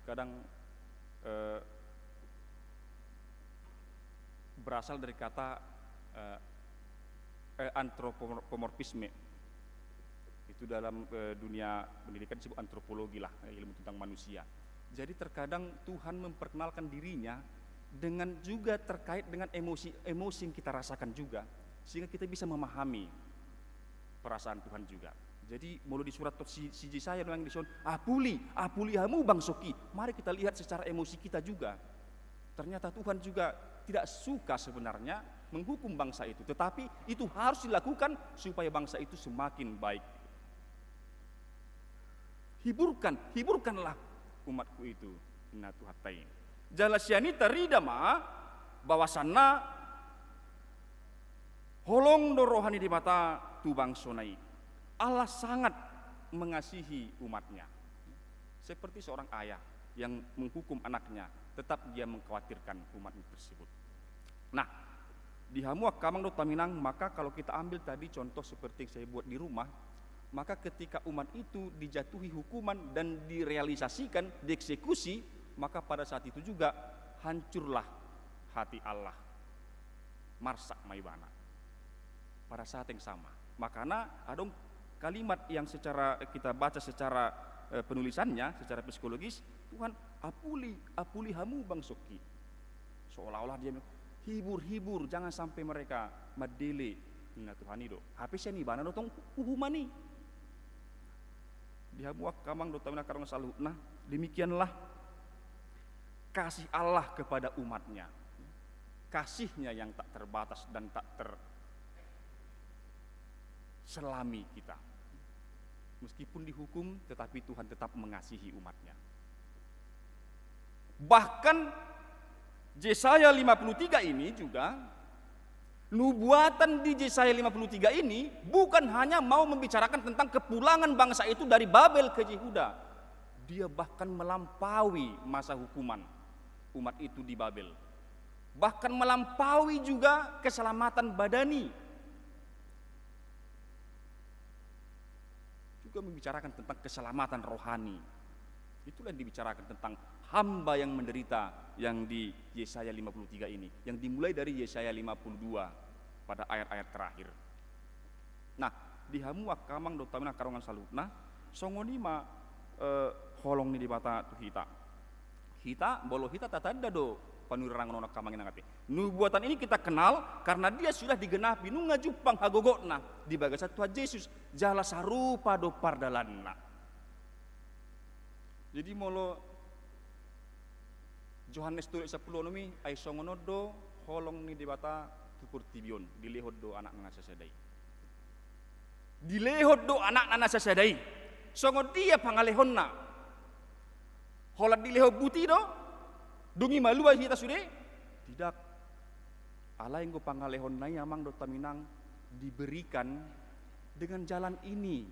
Kadang, eh, berasal dari kata, eh, eh, antropomorfisme. Itu dalam, eh, dunia pendidikan disebut antropologi lah, ilmu tentang manusia. Jadi terkadang Tuhan memperkenalkan dirinya dengan juga terkait dengan emosi, emosi yang kita rasakan juga, sehingga kita bisa memahami perasaan Tuhan juga. Jadi molo di surat si, si Jesaya nuaeng dison, apuli, apuli hamu bangsongki. Mari kita lihat secara emosi kita juga. Ternyata Tuhan juga tidak suka sebenarnya menghukum bangsa itu, tetapi itu harus dilakukan supaya bangsa itu semakin baik. Hiburkan, hiburkanlah umatku itu, ninna Tuhanta i. Jala sian i tarida ma bahwasanna holong do roha ni Debata tu bangsona i. Allah sangat mengasihi umatnya. Seperti seorang ayah yang menghukum anaknya, tetap dia mengkhawatirkan umatnya tersebut. Nah, di hamu angka amang dohot haminang, maka kalau kita ambil tadi contoh seperti yang saya buat di rumah, maka ketika umat itu dijatuhi hukuman dan direalisasikan, dieksekusi, maka pada saat itu juga hancurlah hati Allah. Marsak ma ibana. Pada saat yang sama. Makana adong kalimat yang secara kita baca secara, eh, penulisannya, secara psikologis, Tuhan, apuli, apuli hamu bangsongki. Seolah-olah dia bilang, hibur, hibur, jangan sampai mereka mandele, ninna Tuhan i do. Hape sian ibana do tong uhuman i. Di hamu angka amang dohot haminang angka dongan saluhutna, demikianlah kasih Allah kepada umatnya. Kasihnya yang tak terbatas dan tak terselami kita. Meskipun dihukum, tetapi Tuhan tetap mengasihi umatnya. Bahkan Yesaya lima puluh tiga ini juga, nubuatan di Yesaya lima puluh tiga ini bukan hanya mau membicarakan tentang kepulangan bangsa itu dari Babel ke Yehuda. Dia bahkan melampaui masa hukuman umat itu di Babel. Bahkan melampaui juga keselamatan badani. Juga membicarakan tentang keselamatan rohani. Itulah yang dibicarakan tentang hamba yang menderita yang di Yesaya lima puluh tiga ini, yang dimulai dari Yesaya lima puluh dua pada ayat-ayat terakhir. Nah, di hamu angka amang dohot haminang angka dongan saluhutna, songon i ma, eh, holong ni Debata tu hita. Hita, molo hita tatanda do panurirang on angka amang inang ate. Nubuatan ini kita kenal karena dia sudah digenapi, nunga jumpang hagogotna di bagasan Tuhan Jesus, jala sarupa do pardalanna. Jadi molo Johannes tolu ayat sampulu onom i, ai songon on do holong ni Debata tu portibi on, dilehon do anakna na sasada i. Dilehon do anakna na sasada i. Songon dia pangalehonna? Holan dilehon buti do? Dung i malua hita sude? Tidak. Alai anggo pangalehonna i amang dohot haminang diberikan dengan jalan ini.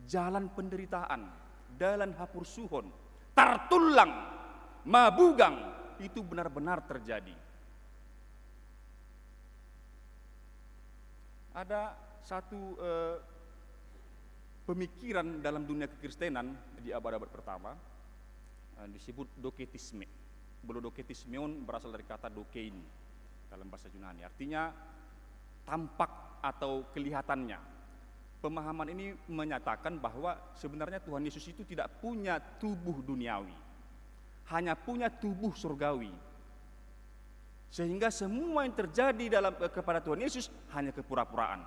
Jalan penderitaan, jalan haporsuhon, tartullang, mabugang, itu benar-benar terjadi. Ada satu, eh, pemikiran dalam dunia kekristenan di abad-abad pertama, eh, disebut doketisme. Molo doketisme on berasal dari kata dokein dalam bahasa Yunani. Artinya tampak atau kelihatannya. Pemahaman ini menyatakan bahwa sebenarnya Tuhan Yesus itu tidak punya tubuh duniawi, hanya punya tubuh surgawi. Sehingga semua yang terjadi dalam, eh, kepada Tuhan Yesus hanya kepura-puraan.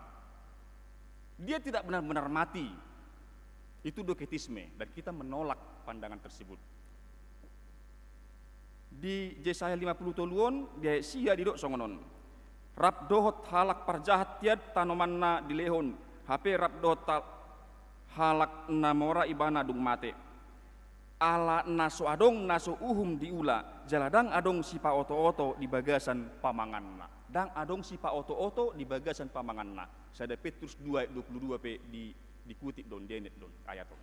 Dia tidak benar-benar mati. Itu doketisme, dan kita menolak pandangan tersebut. Di Yesaya lima puluh tolu on, di ayat sia didok songon on. Rap dohot halak parjahat hian tanomanna dilehon, hape rap dohot hal-, halak na mora ibana dung mate. Ala na so adong na so uhum diula, jala ndang adong sipaoto-oto di bagasan pamanganna. Ndang adong sipaoto-oto di bagasan pamanganna. Sada Petrus dua ayat dua puluh dua pe di, dikutip do on, dienet do on ayat on.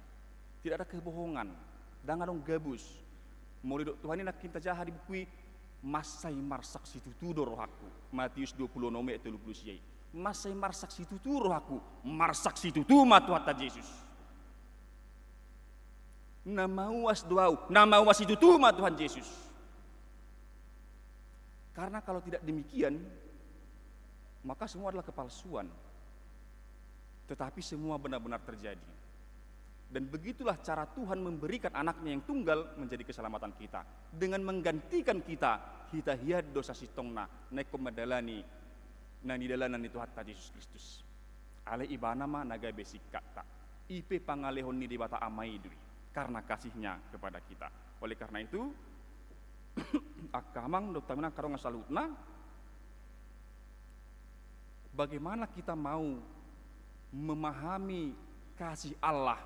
Tidak ada kebohongan. Ndang adong gabus. Molo didok Tuhan i nangkin tajaha di buku i, mansai marsak situtu do rohangku. Matius dua puluh onom ayat tolu puluh sia i. Mansai marsak situtu rohangku. Marsak situtu ma Tuhanta Jesus. Na mauas do ahu, na mauas situtu ma Tuhan Jesus. Karena kalau tidak demikian, maka semua adalah kepalsuan. Tetapi semua benar-benar terjadi. Dan begitulah cara Tuhan memberikan anaknya yang tunggal menjadi keselamatan kita. Dengan menggantikan kita, hita hian do sasintongna, na ingkon mandalani na nidalanan ni Tuhanta Jesus Kristus. Alai ibana ma na gabe singkatta. I pe pangalehon ni Debata Ama i do i, karena kasihnya kepada kita. Oleh karena itu, angka amang dohot haminang angka dongan saluhutna, bagaimana kita mau memahami kasih Allah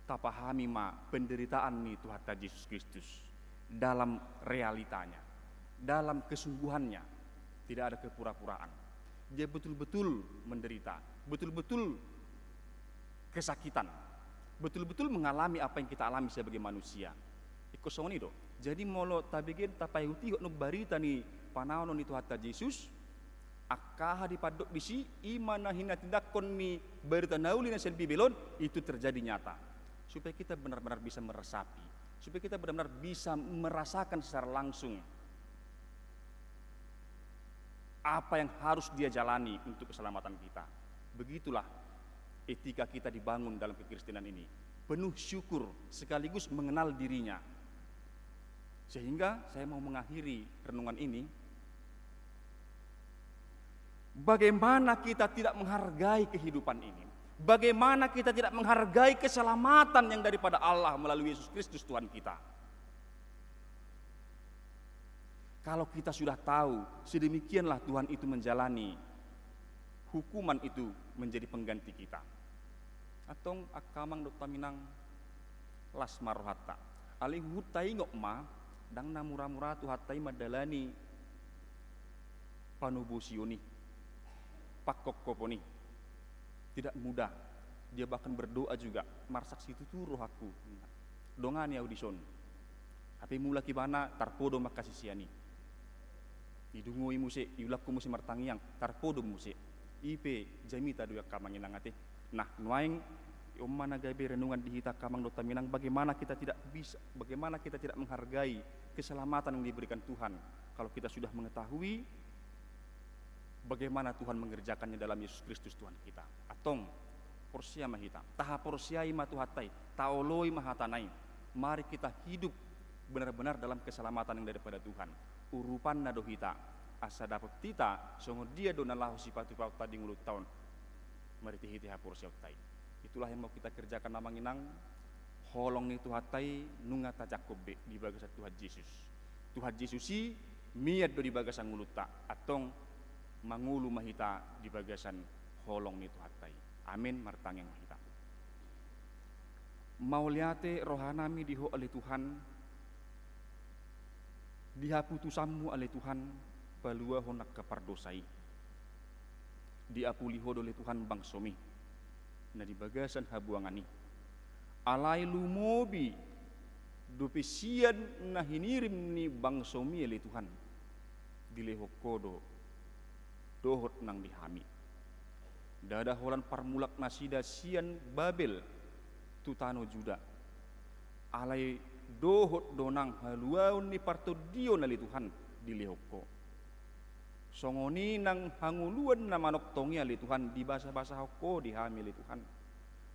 Tapahami ma penderitaan ni Tuhanta Jesus Kristus dalam realitanya, dalam kesungguhannya, tidak ada kepura-puraan. Dia betul-betul menderita, betul-betul kesakitan, betul-betul mengalami apa yang kita alami sebagai manusia. Ingkon songon i do. Jadi molo tabege tapaihut-ihut barita ni panaonon ni Tuhanta Jesus, angka aha dipandok disi, i ma na hinatindangkon ni barita na uli na sian Bibel on, itu terjadi nyata. Supaya kita benar-benar bisa meresapi, supaya kita benar-benar bisa merasakan secara langsung apa yang harus dia jalani untuk keselamatan kita. Begitulah etika kita dibangun dalam kekristenan ini. Penuh syukur sekaligus mengenal dirinya. Sehingga saya mau mengakhiri renungan ini. Bagaimana kita tidak menghargai kehidupan ini? Bagaimana kita tidak menghargai keselamatan yang daripada Allah melalui Yesus Kristus Tuhan kita? Kalau kita sudah tahu, sedemikianlah Tuhan itu menjalani hukuman itu menjadi pengganti kita. Antong angka amang dohot inang, las ma rohanta. Alai huhut taingot ma, ndang na mura-mura Tuhanta i mandalani panobosion i, pangkophopon i. Tidak mudah. Dia bahkan berdoa juga, marsaksi tutu rohangku. Dongani ahu dison. Hape mulak ibana, tarpodo ma angka sisean i. Didungoi muse, iulakhon muse martangiang, tarpodo muse. I pe jamita do i angka amang inang ate. Nah, nuaeng, on ma na gabe renungan di hita angka amang dohot inang, bagaimana kita tidak bisa, bagaimana kita tidak menghargai keselamatan yang diberikan Tuhan. Kalau kita sudah mengetahui bagaimana Tuhan mengerjakannya dalam Yesus Kristus Tuhan kita. Antong, porsea ma hita. Tahaporseai ma Tuhanta i, taoloi ma hatana i. Mari kita hidup benar-benar dalam keselamatan yang daripada Tuhan. Urupanna do hita, asa dapot hita songon dia do na laho sipatupaonta di ngolunta on, marhite-hite haporseaonta i. Itulah yang mau kita kerjakan amang inang. Holong ni Tuhanta i nunga tajangkon be di bagasan Tuhan Jesus. Tuhan Jesus i mian do di bagasan ngolunta, antong mangolu ma hita di bagasan holong ni Tuhanta i. Amin. Martangiang ma hita. Mauliate rohanami di Ho ale Tuhan, di haputusanmu ale Tuhan, paluahon angka pardosa i. Diapuli Ho do ale Tuhan bangsomi na di bagasan habuangan i. Alai lumobi dope sian na hinirim ni bangsomi ale Tuhan, dilehon Ho do dohot nang di hami. Ndada holan parmulak nasida sian Babel tu tano Juda. Alai dohot do nang haluaon ni partondion ale Tuhan dilehon Ho. Songon i nang hangoluan na manongtong i ale Tuhan dibasabasahon Ho di hami ale Tuhan.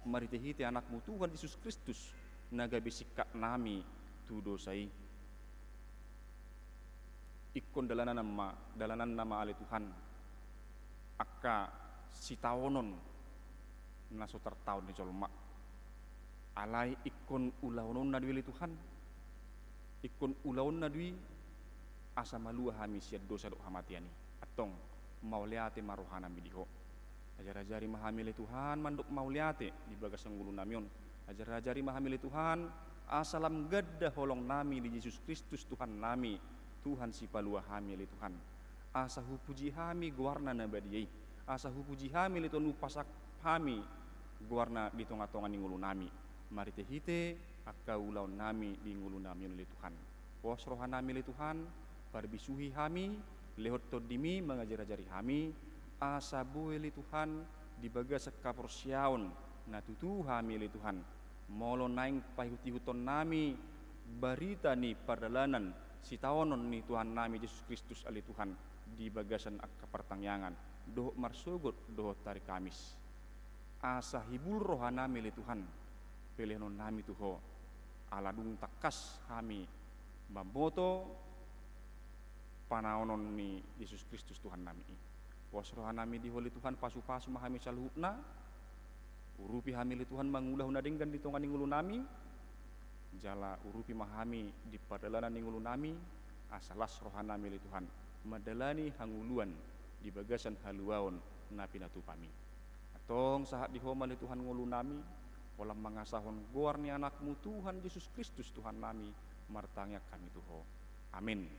Marhite-hite Anakmu Tuhan Jesus Kristus na gabe singkatnami tu dosa i. Ingkon dalananna ma, dalananna ma ale Tuhan angka sitaonon na so tartaon ni jolma. Alai ingkon ulaononna do i ale Tuhan. Ingkon ulaonna do i asa malua hami sian dosa dohot hamatean i. Antong mauliate ma rohanami di Ho. Ajar-ajari ma hami ale Tuhan mandok mauliate di bagasan ngolunami on. Ajar-ajari ma hami ale Tuhan asa lam ganda holongnami di Jesus Kristus Tuhannami, Tuhan sipalua hami ale Tuhan. Asa hupuji hami goarna na badia i. Asa hupuji hami ale Tuhan, hupasahat hami goarna di tonga-tonga ni ngolunami. Marhite-hite angka ulaonnami di ngolunami on ale Tuhan. Pos rohanami ale Tuhan, parbisuhi hami, lehon Tondimi mangajar-ajari hami, asa boi ale Tuhan di bagasan haporseaon na tutu hami ale Tuhan. Molo naeng paihut-ihutonnami barita ni pardalanan sitaonon ni Tuhannami Jesus Kristus ale Tuhan di bagasan angka partangiangan dohot marsogot dohot ari Kamis. Asa hibul rohanami ale Tuhan, pelehononnami tu Ho, ala dung tangkas hami mamboto panaonon ni Jesus Kristus Tuhannami i. Pos rohanami di Ho ale Tuhan, pasu-pasu ma hami saluhutna. Urupi hami ale Tuhan mangulahon na denggan di tonga ni ngolunami. Jala urupi ma hami di pardalanan ni ngolunami, asa las rohanami ale Tuhan mandalani hangoluan di bagasan haluaon na pinatupami. Antong sahat di Ho ma ale Tuhan ngolunami, Holan mangasahon goar ni Anakmu Tuhan Jesus Kristus Tuhannami, martangiang hami tu Ho. Amin.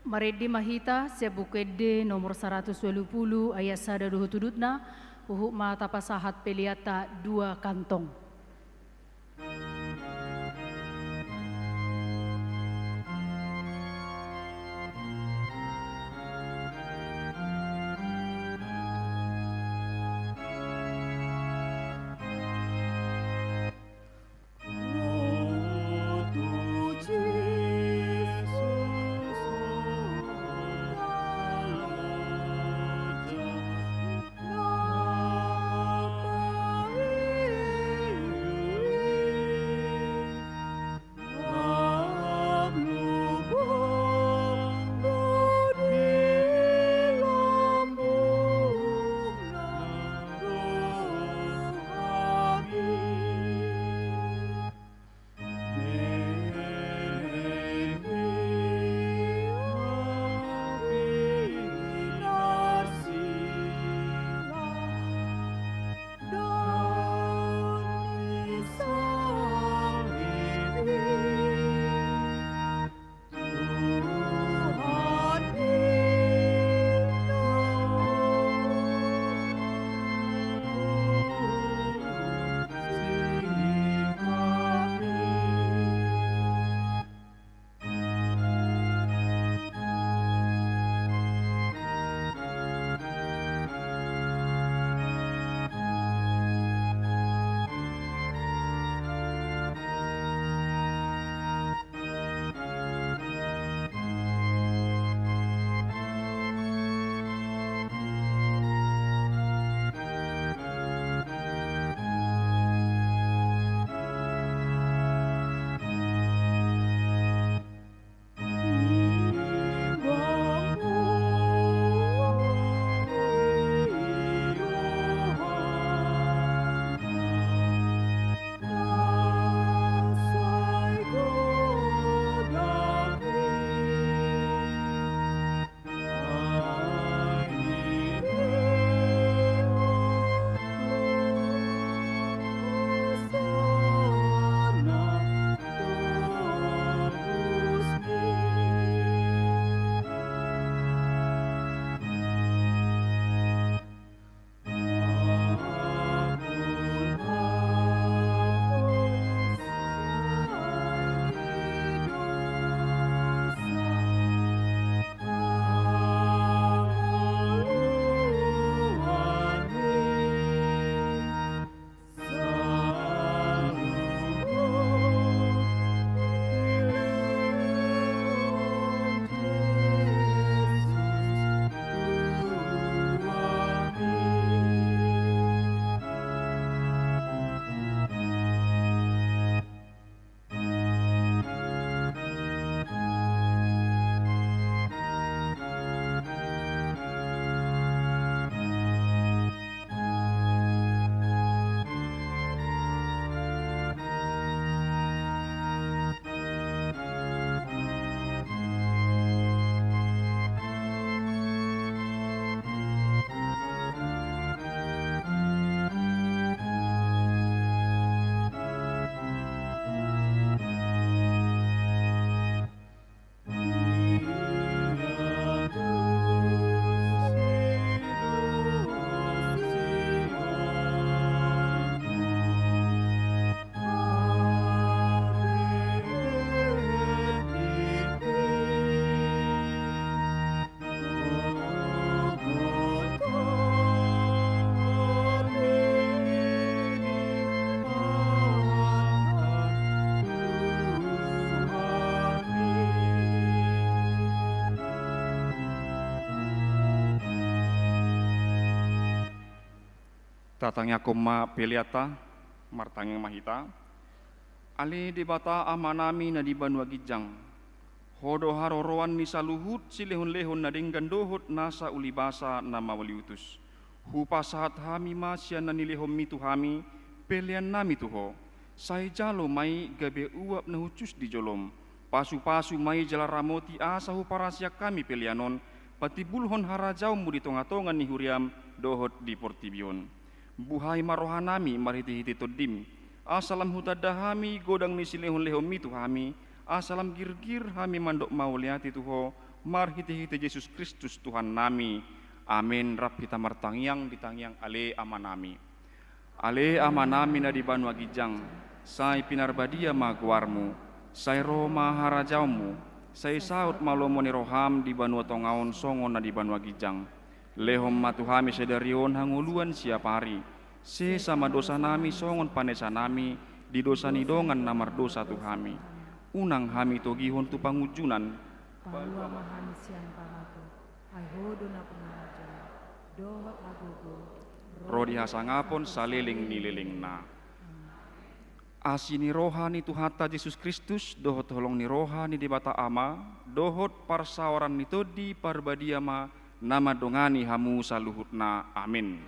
Marende ma hita sian Buku Ende nomor saratus ualu pulu ayat sada dohot udutna, huhut ma tapasahat peleanta dua kantong. Tatangiangkon ma peleanta, martangiang ma hita. Ale Debata Amanami na di banua ginjang, Ho do haroroan ni saluhut silehonlehon na denggan dohot nasa ulibasa na mauliutus. Hupasahat hami ma sian na nilehonMi tu hami, peleannami tu Ho. Sai jalo ma i gabe uap na hushus di jolom. Pasupasu ma i jala ramoti asa huparasian hami pelean on, patimbulhon harajaonmu di tongatonga ni huriam dohot di portibi on. Buhai ma rohanami marhitehite Tondim, asa lam hutanda hami godang ni silehonlehonmi tu hami, asa lam girgir hami mandok mauliate tu Ho, marhitehite Jesus Kristus Tuhannami. Amen. Rap hita martangiang di tangiang Ale Amanami. Ale Amanami na di banua ginjang, sai pinarbadia ma goarmu, sai ro ma harajaonmu, sai saut ma lomo ni roham di banua tonga on songon na di banua ginjang. Lehon ma tu hami sadari on hangoluan siapari. Sesa ma dosanami songon panesanami di dosa ni dongan na mardosa tu hami. Unang hami togihon tu pangunjunan. Palua ma hami sian pangago. Ai Ho do nampuna harajaon dohot hagogoon ro di hasangapon saleleng ni lelengna. Asi ni roha ni Tuhanta Jesus Kristus dohot holong ni roha ni Debata Ama dohot parsaoran ni Tondi Parbadia ma na mandongani hamu saluhutna. Amen.